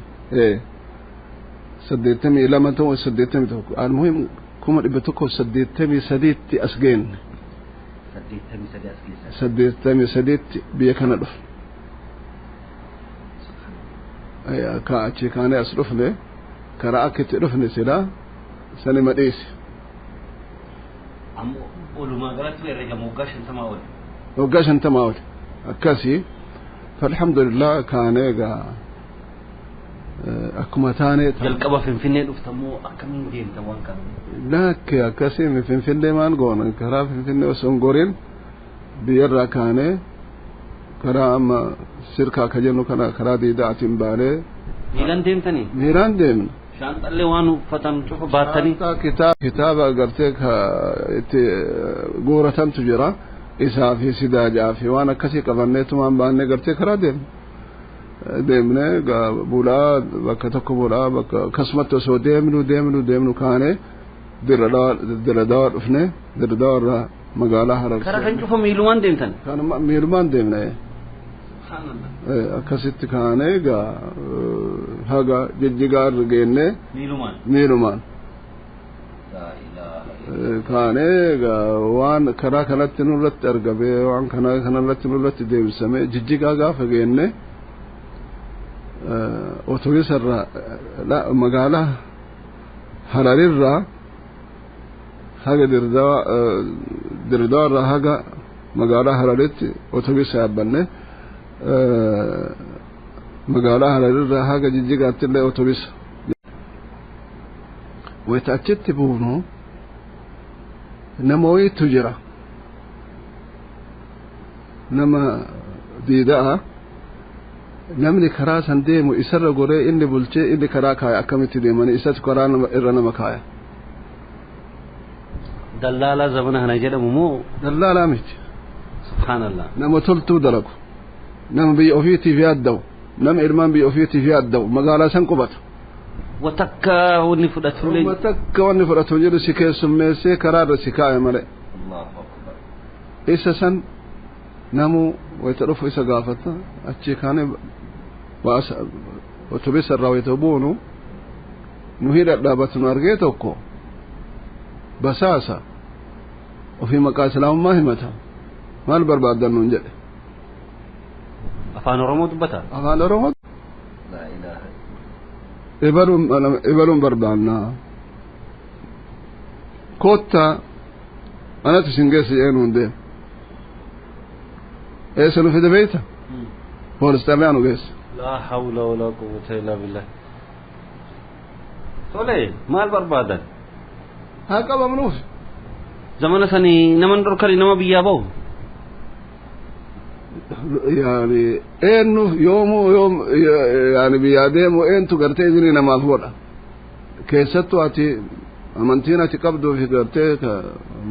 S6: 82 ta'u 81 almuhim 1183tti as geenne.
S1: 83 as geessan.
S6: 83tti biyya kana dhufe. Ka achi kaanee as dhufne karaa akka itti dhufne silaa sani madhiise.
S1: Ammoo walumaa galatti herregama waggaa 50 oli.
S6: Waggaa 50 oli akkasii falhamdulillah kaanee egaa akkuma taanee.
S1: Jalqaba Finfinnee dhuftammoo akkamiin deemta waan kana?
S6: Lakke akkasii Finfinnee maal goona karaa Finfinnee osoo hin gorin biyyarraa kaanee karaa amma sirkaa ka jennu kana karaa diidaatiin baanee.
S1: Miilaan deemtanii?
S6: Miilaan deemne.
S1: Shaanxallee waan uffatan cufa baattanii?
S6: Kitaaba agartee ka itti guuratantu jira isaa fi sidaajaa fi waan akkasii qabanneetumaan baannee gartee karaa deemne. Deemne bulaa bakka tokko bulaa bakka akkasumatti osoo deemnu deemnu deemnu kaanee Dirra Dawaa dhufne Dirra Dawaa irraa magaalaa Harar.
S1: Karaa kan cufa miilumaan deemtan?
S6: Kanuma miilumaan deemne. Akkasitti kaanee egaa haga Jijjigaa irra geenne.
S1: Miilumaan?
S6: Miilumaan. Kaanee waan karaa kanatti nurratti argame, waan kanaa kanarratti nurratti deebisame. Jijjigaa gaafa geenne otobisarraa magaalaa Hararirraa haga Dirdawarraa haga magaalaa Hararitti otobisa yaabbanne, magaalaa Hararirraa haga Jijjigaatti illee otobisa. Wayta achitti buunu nama wayitu jira, nama diida'a. Namni karaa san deemu isarra goree inni bulchee inni karaa kaaya. Akkamitti deemanii isatu karaa irra nama kaaya.
S1: Dallaalaa zamana kana jedhamu moo?
S6: Dallaalaa miti.
S1: Subhaanallah.
S6: Nama toltuu dalagu, nama biyya ofiitiif yaadda'u, nama ilmaan biyya ofiitiif yaadda'u, magaalaa san qubatu.
S1: Watakka wanni fudhatullee.
S6: Watakka wanni fudhatu jedhu si keessummeessee karaa irra si kaa'e malee. Isa san namuu wayita dhufu isa gaafata. Achi kaanee otobisa irraa wayita buunu nu hidhadhaabatu nu argee tokko basaasa ofii maqaa islaamummaa himata. Maal barbaaddan nuun jedhe.
S1: Afaan Oromoo dubbata?
S6: Afaan Oromoo. Ibaluun barbaannaa, koottaa anatu isin geessa jedhee nuun deema. Eessa nu fide beeyta? Poolis xaabiyaa nu geessa.
S1: Laa hawla walaa quwwata illaa billah. Tole, maal barbaadan?
S6: Haa qabamnuuf.
S1: Zamana sanii naman dhorkani nama biyyaa bahu.
S6: Yaani eenyu yoomuu yoom yaani biyyaa deemu eentu gartee izinii namaaf godha? Keessattuu ati amantiin ati qabduu fi gartee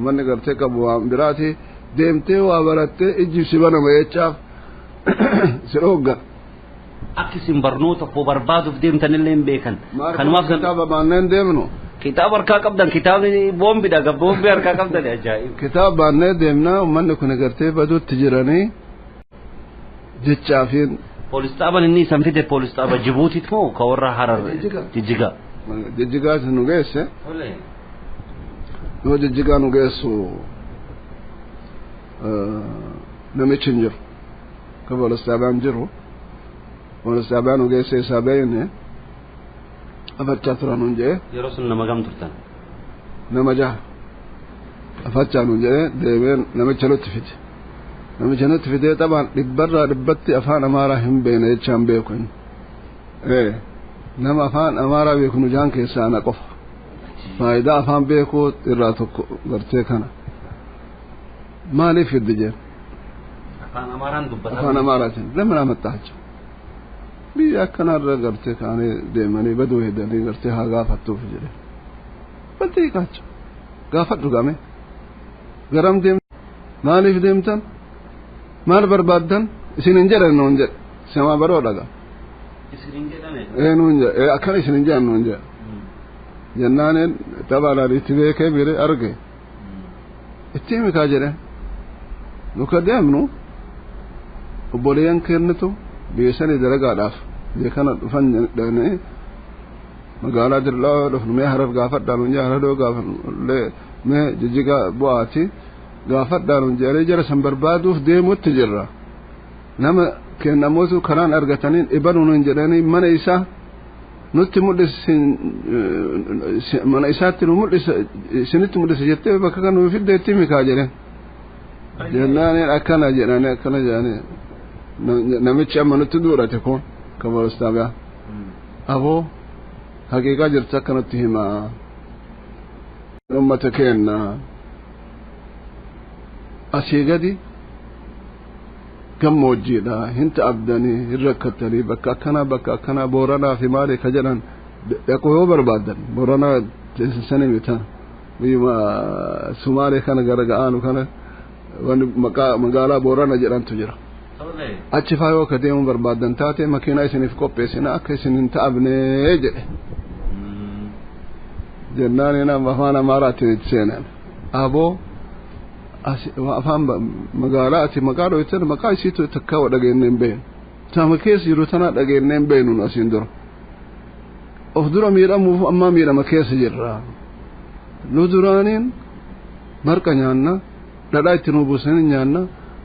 S6: manni gartee qabu waan biraati, deemtee waa barattee ijji si banama jechaaf si dhoogga.
S1: Akka isin barnoota koo barbaaduuf deemtanillee hin beekan.
S6: Kanumaaf kitaaba baanneen deemnu.
S1: Kitaaba harkaa qabdan, kitaabni boombiidha, boombii harkaa qabdan, ajaa'iba.
S6: Kitaaba baannee deemnaa uummanni kun gartee baduutti jiranii jechaafiin.
S1: Poolis xaaban inni isan fide poolis xaaba Jibuutiit moo ka warra Harar? Jijjigaa.
S6: Jijjigaa nu geesse. Yoo Jijjigaa nu geessu namichi hin jiru. Ka poolis xaabaan jiru. Poolis xaabaa nu geesse isaa beeyne afachaa turan nun jedhe.
S1: Yeroo sun nama gam turtan?
S6: Nama jaha. Afachaa nun jedhe deemee namicha nutti fide. Namicha nutti fidee xabaan dhibbarraa dhibbatti afaan Amaaraa hin beekne jechaan beeku inni. Nama afaan Amaaraa beeku nu jahan keessaa ana qofa. Faayidaa afaan beekuu irraa tokko gartee kana. Maaliif fidde jeen?
S1: Afaan Amaaraan dubbata.
S6: Afaan Amaaraatiin. Lamma amattaacha. Biyya akkanarra gartee kaanii deemanii baduu hedanii gartee haa gaafattuuf jedhe. Badii kaacha. Gaafadhu game. Garam deem maaliif deemtan? Maal barbaaddan? Isin hin jedhan nuun jedhe. Samaa baroo dhaga.
S1: Isin hin jedhame?
S6: Ee, nuun jedhe. Akkana isin hin jedhan nuun jedhe. Jennaaniin taphaadhaan itti beekee bire arge. Itti himi kaa jedhe. Nu ka deemnu obboleeyyan kennitu biyya sanii dalagaadhaaf biyya kana dhufan jedhanii magaalaa Dirlaa dhufnu, mee Harar gaafadhaa nuun jedhe. Hararoo gaafadhu, mee Jijjigaa bu'aati gaafadhaa nuun jedhanii jara san barbaaduuf deemutti jirra. Nama kennamuutu karaan argataniin ibaluu nuun jedhanii mana isaa nutti mul'isi, mana isaatti nu mul'isa, isinitti mul'isa jettee bakka kan nu fidde itti himi kaa jedheen. Jennaaniin akkana jedhanii akkana jedhanii namichi amma nutti duudhate kun kan poolis xaabiyaa. Aboo, haqiiqaa jirtu akkanatti himaa. Ummata keenna asii gadi gammoojjiidha, hin ta'abdanii, hin rakkattanii, bakka akkanaa bakka akkanaa Booranaa fi maali ka jedhan dhaquu yoo barbaadan Booranaa teessisanii mita biyyuma Sumaalee kana gara ga'aanu kana wanni maqaa magaalaa Boorana jedhantu jira. Achi faa yoo ka deemuu barbaadan taate makiinaa isiniif qopheessina akka isin hin ta'abnee jedhe. Jennaan nama afaan Amaaraatiin itti seenan. Aboo, afaan magaalaa ati maqaa dhoytan maqaa isiitu takkaa wa dhageenne hin beeknu. Tama keessa jiru tanaa dhageenne hin beeknu nu asiin dura. Of dura miidhamuuf ammaa miidhama keessa jirra. Nu duraaniin Marqa nyaanna, dhadhaa itti nuu buusanii nyaanna,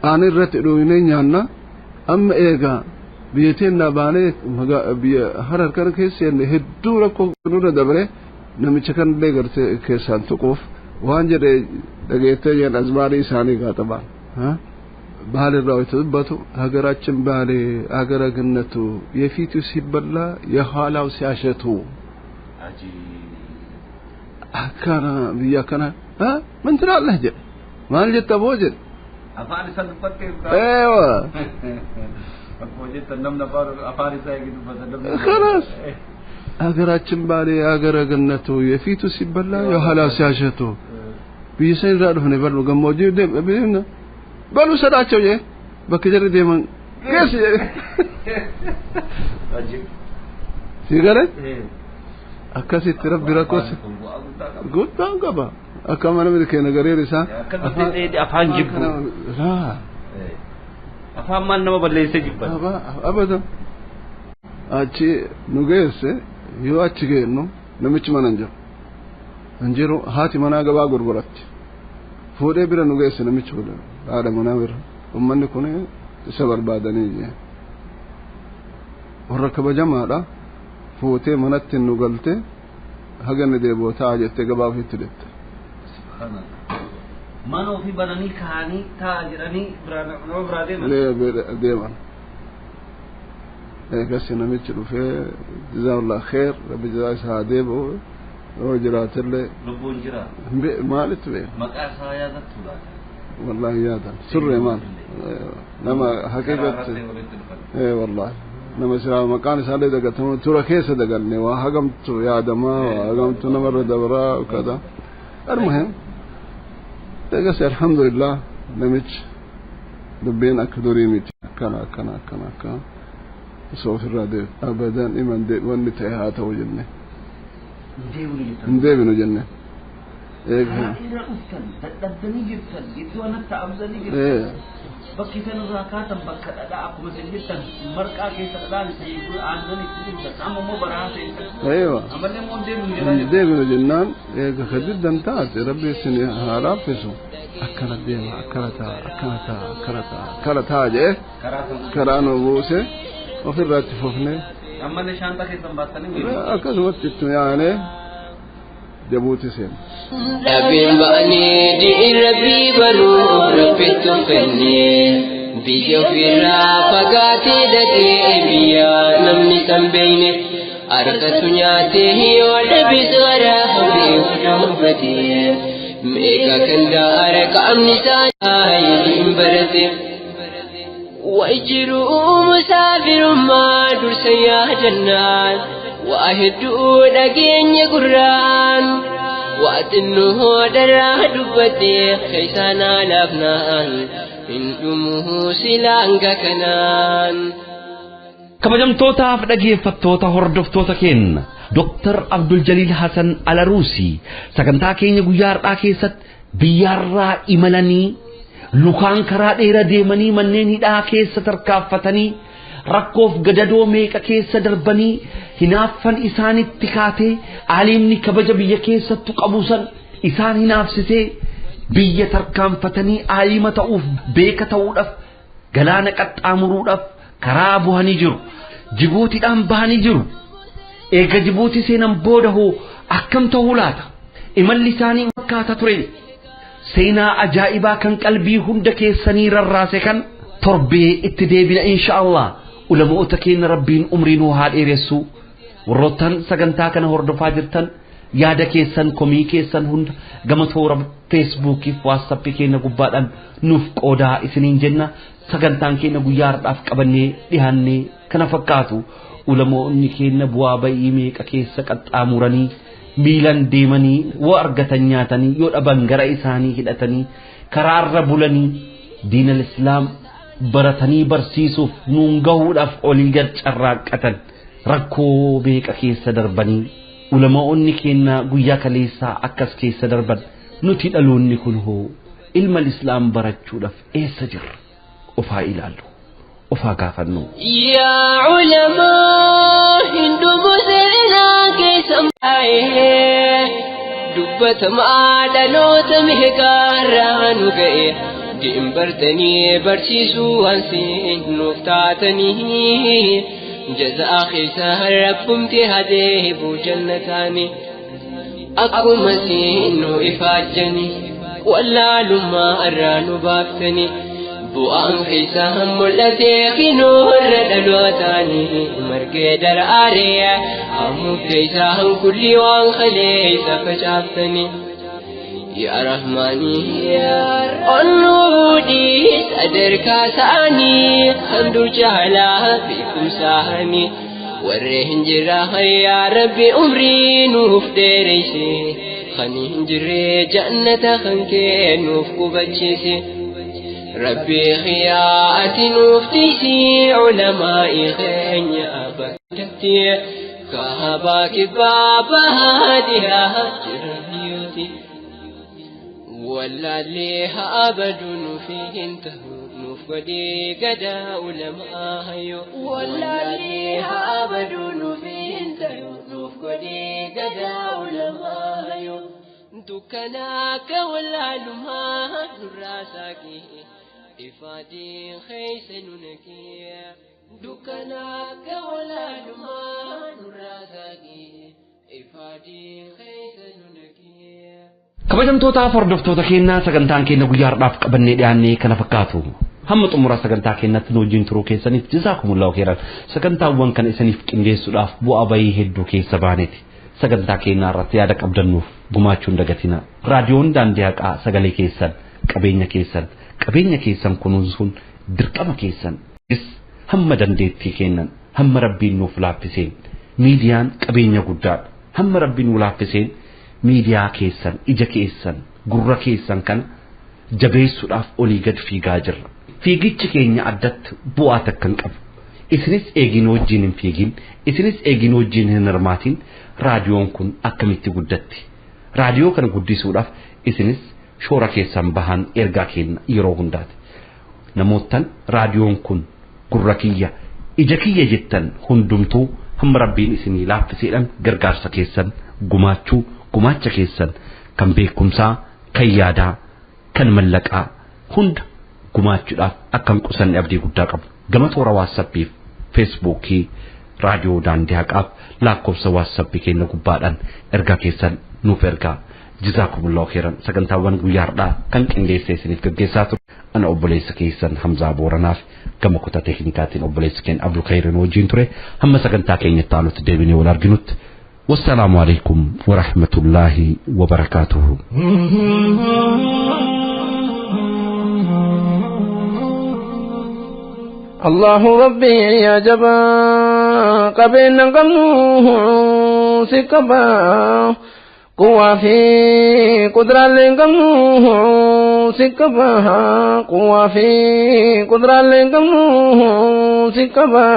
S6: aanan irratti dhooynee nyaanna. Amma eegaa biyya teennaa baanee biyya Harar kana keessa seenne hedduu rakkoo nurra dabre. Namicha kanallee gartee keessaan tuquuf waan jedhe dhageettee jeen azmaarii isaanii gaaxabaan ባህል irraa የተdubbatu ሀገራችን ባሌ አገረ ግነቱ የፊቱ ሲበላ የኋላው ሲያሸቱ akkana biyya kana ምን ትላለህ jedhe, maal jetta boo jedhe.
S1: Afaan isaa dubbattee?
S6: Eewa.
S1: Akkuma jettan namni afaan isaa eegi dubbata namni.
S6: خلاص ሀገራችን ባሌ አገረ ገነቱ የፊቱ ሲበላ የኋላው ሲያሸቱ biyya san irraa dhufne balu gammoojjii deemna balu sadaachoo jee bakka jarri deeman geessi jedhe si gale akkasitti rabbi rakkoo guddaan qaba akka mana keenya gareer isaa.
S1: Afaan jibbu afaan maal nama balleessee jibban?
S6: Abadan achi nu geesse. Yoo achi geennu namichi mana hin jiru, hin jiru. Haati manaa gabaa gurguratti. Fuudhee bira nu geesse namichi kun haadha manaa bira. Ummanni kun isa barbaadanii jee warra kabajamaadha. Fuutee manatti nu galte, haga inni deebi'u ta'a jettee gabaa ofiitti dette.
S1: Mana ofii bananii kaanii ta'a jedhanii nama biraa deeman.
S6: Deeman. Eegas namichi dhufee jazakallah kheer, rabbi jazaa isaa haa deebi'u yoo jiraatillee.
S1: Lubbuun jira.
S6: Maalitti beeku?
S1: Maqaa isaa yaadattu laata?
S6: Wallahi yaadan surree maal nama haqiiqatti ee wallahi nama silaa maqaan isaallee dagatamu tura keessa daganne waa hagamtu yaadamaa waa hagamtu namarra dabraa kada. المهم eegas alhamdulillah namichi dubbiin akka durii miti, akkana akkana akkana akkana osoo ofirraa deebi abadan iman wanni ta'e haa ta'u jenne hin deebinu jenne.
S1: Karaa irra dhuftan, dadhabdanii jirtan, iddoo anatti abdanii jirtan. Bakki isan irraa kaatan bakka dhadhaa akkuma isin jettan marqaa keessa dhadhaan isin aannan itti dhugdan, amma immoo baraa seentan. Ammallee immoo hin deebinu jedhaa
S6: hin
S1: jirtan.
S6: Deebinu jennaan eega ka diddan taate rabbi isin haa laaffisu, akkana deema, akkana ta'a, akkana ta'a, akkana ta'a, akkana ta'a jedhe.
S1: Karaa san
S6: karaa nu buuse ofirraatti fufne.
S1: Ammallee shaantaa keessan baattanii
S6: akkasumatti itti yaanee Jabuuti seene.
S3: Dhabeen ba'anii di'in rabbii baruu rabbitti uffannee biyya ofirraa fagaatee dhaqee biyya namni san beeyne harkatu nyaatee yoo dhabis garaa beeku dhuunfatee meeqa kan daara qaamni isaa hin barate. Wajjiruu musaafirummaa dursa yaadannaan waa hedduu dhageenya gurraan waa xinnoo daraa dubbattee keessaan alaafnaan hin dhumuu silaanga kanaan.
S1: Kabajamtootaaf dhageeffattoota hordoftoota keenya, Dr. Abdul Jaliil Hassan Alaruusii sagantaa keenya guyyaa har'aa keessatti biyyarraa imalanii lukaan karaa dheeraa deemanii manneen hidhaa keessa tarkaanfatanii rakkoof gadadoo meeqa keessa darbanii hinaaffan isaanitti kaatee aliimni kabaja biyya keessattu qabu san isaan hinaafsisee biyya tarkaanfatanii aliima ta'uuf beeka ta'uudhaaf galaana qaxxaamuruudhaaf karaa buhanii jiru. Jibuutiidhaan bahanii jiru. Eega Jibuutii seenan booda hoo akkam ta'uu laata? Imalli isaanii fakkaata ture. Seenaa ajaa'ibaa kan qalbii hunda keessanii rarraase kan torbee itti deebina insha Allah. Ulamoota keenya rabbiin umrii nuu haa dheeressu. Warroottan sagantaa kana hordofaa jirtan yaada keessan komii keessan hunda gama toora feesbuukiif waatsaappii keenya gubbaadhaan nuuf qoodaa isiniin jenna. Sagantaan keenya guyyaa har'aaf qabannee dhiyaannee kana fakkaatu. Ulamoonni keenya bu'aa ba'ii meeqa keessa qaxxaamuranii miilan deemanii yoo argatan nyaatanii yoo dhaban gara isaanii hidhatanii karaarra bulanii diinal islaam baratanii barsiisuuf nuun gahuudhaaf olii gad carraaqqatan rakkoo meeqa keessa darbanii ulamoonni keenya guyyaa kaleessaa akkas keessa darban. Nuti dhaloonni kun hoo ilma islaam barachuudhaaf eessa jirra? Ofaa ilaallu, ofaa gaafannu.
S3: Yaa ulamaa hindumu seenaa keessa baay'ee. Dubbatamaa dhaloota meeqarraa nu ga'e diin bartanii barsiisuu waan nuuf taatanii jazaa keessa rabbumti hadeebu jannataani akkuma siin nu ifaajjanii wallaalummaa irraa nu baaftanii bu'aan keessa mul'atee kinoorra dhalootaanii margee daraaree hamuuf isaa kulli waan kaleessa facaaftanii. Yaa Rahmaanii onnuudhii sadarkaa isaanii kan dur jaalaa beekumsaanii warreen hin jirra yaa Rabbi umrii nuuf dheereyse kan hin jirre jannata kan kee nuuf qubachiise. ربي خياتي نفتيسي علماء خينيا بكتي كهباك بابا هاديها جرهيوتي ولا ليها أبد فيه انتهوا نفقدي قدا علماء ولا ليها أبد فيه انتهوا نفقدي قدا علماء دكناك ولا لما نراساكي إفادي خيس ننكي دكناك ولا لما نراساكي إفادي خيس ننكي
S1: Kabajamtootaaf hordoftoota keenyaa sagantaan keenya guyyaa har'aaf qabannee dhiyaannee kana fakkaatu. Hamma xumura sagantaa keenyatti nu wajjin turuu keessaniif jazaakumullahu khairan. Sagantaawwan kana isiniif qindeessuudhaaf bu'aa bayii hedduu keessa baaneeti. Sagantaa keenyaa irratti yaada qabdannuuf gumaachuun dagatina. Raadiyoon daandii haqaa sagalee keessan, qabeenya keessan, qabeenya keessan kunuunsuun dirqama keessan. Hamma dandeettii kennan, hamma rabbiin nuuf laaffiseen, miidiyaan qabeenya guddaadha. Hamma rabbiin nuuf laaffiseen miidiyaa keessan, ija keessan, gurra keessan kana jabeessuudhaaf olii gad fiigaa jirra. Fiigichi keenya addatti bu'aa takka hin qabu. Isinis eegin wajjin hin fiigin, isinis eegin wajjin hin hirmaatin, raadiyoon kun akkamitti guddatti? Raadiyoo kana guddisuudhaaf isinis shoora keessan bahan ergaa kenna yeroo hundaati. Namoottan raadiyoon kun gurra kiyya, ija kiyya jettan hundumtuu hamma rabbiin isinii laaffiseedhaan gargaarsa keessan gumaachuu, gumaacha keessan kan beekumsaa, kan yaadaa, kan mallaqaa hunda gumaachuudhaaf akka hin qusanne abdii guddaa qabu. Gama toora waasappiif, feesbuukii, raadiyoo daandii haqaaf lakkoofsa waasappii keenya gubbaadhaan ergaa keessan nuuf ergaa. Jazaakumullahu khairan. Sagantaawwan guyyaa har'aa kan qindeessee isiniif gaggeessaa ture ana obboleessa keessan Hamzaa Booranaaf gama kutaa teeknikaatiin obboleessa keenya Abdul Khairin wajjin ture. Hamma sagantaa keenyatti aanutti deebinee wal arginutti. والسلام عليكم ورحمة الله وبركاته.
S7: الله ربي يا جبا قبل قمنوه سكبا قوة في قدرة لقمنوه سكبا قوة في قدرة لقمنوه سكبا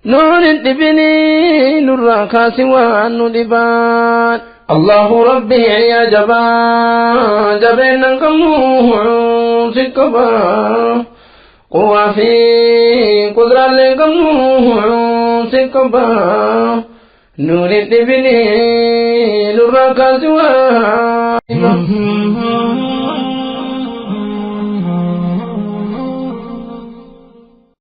S7: نور الدبني نور كاسوان ندبان الله ربي يا جبا جبين قمنوه سكبا قوة في قدرة لقمنوه سكبا نور الدبني نور كاسوان.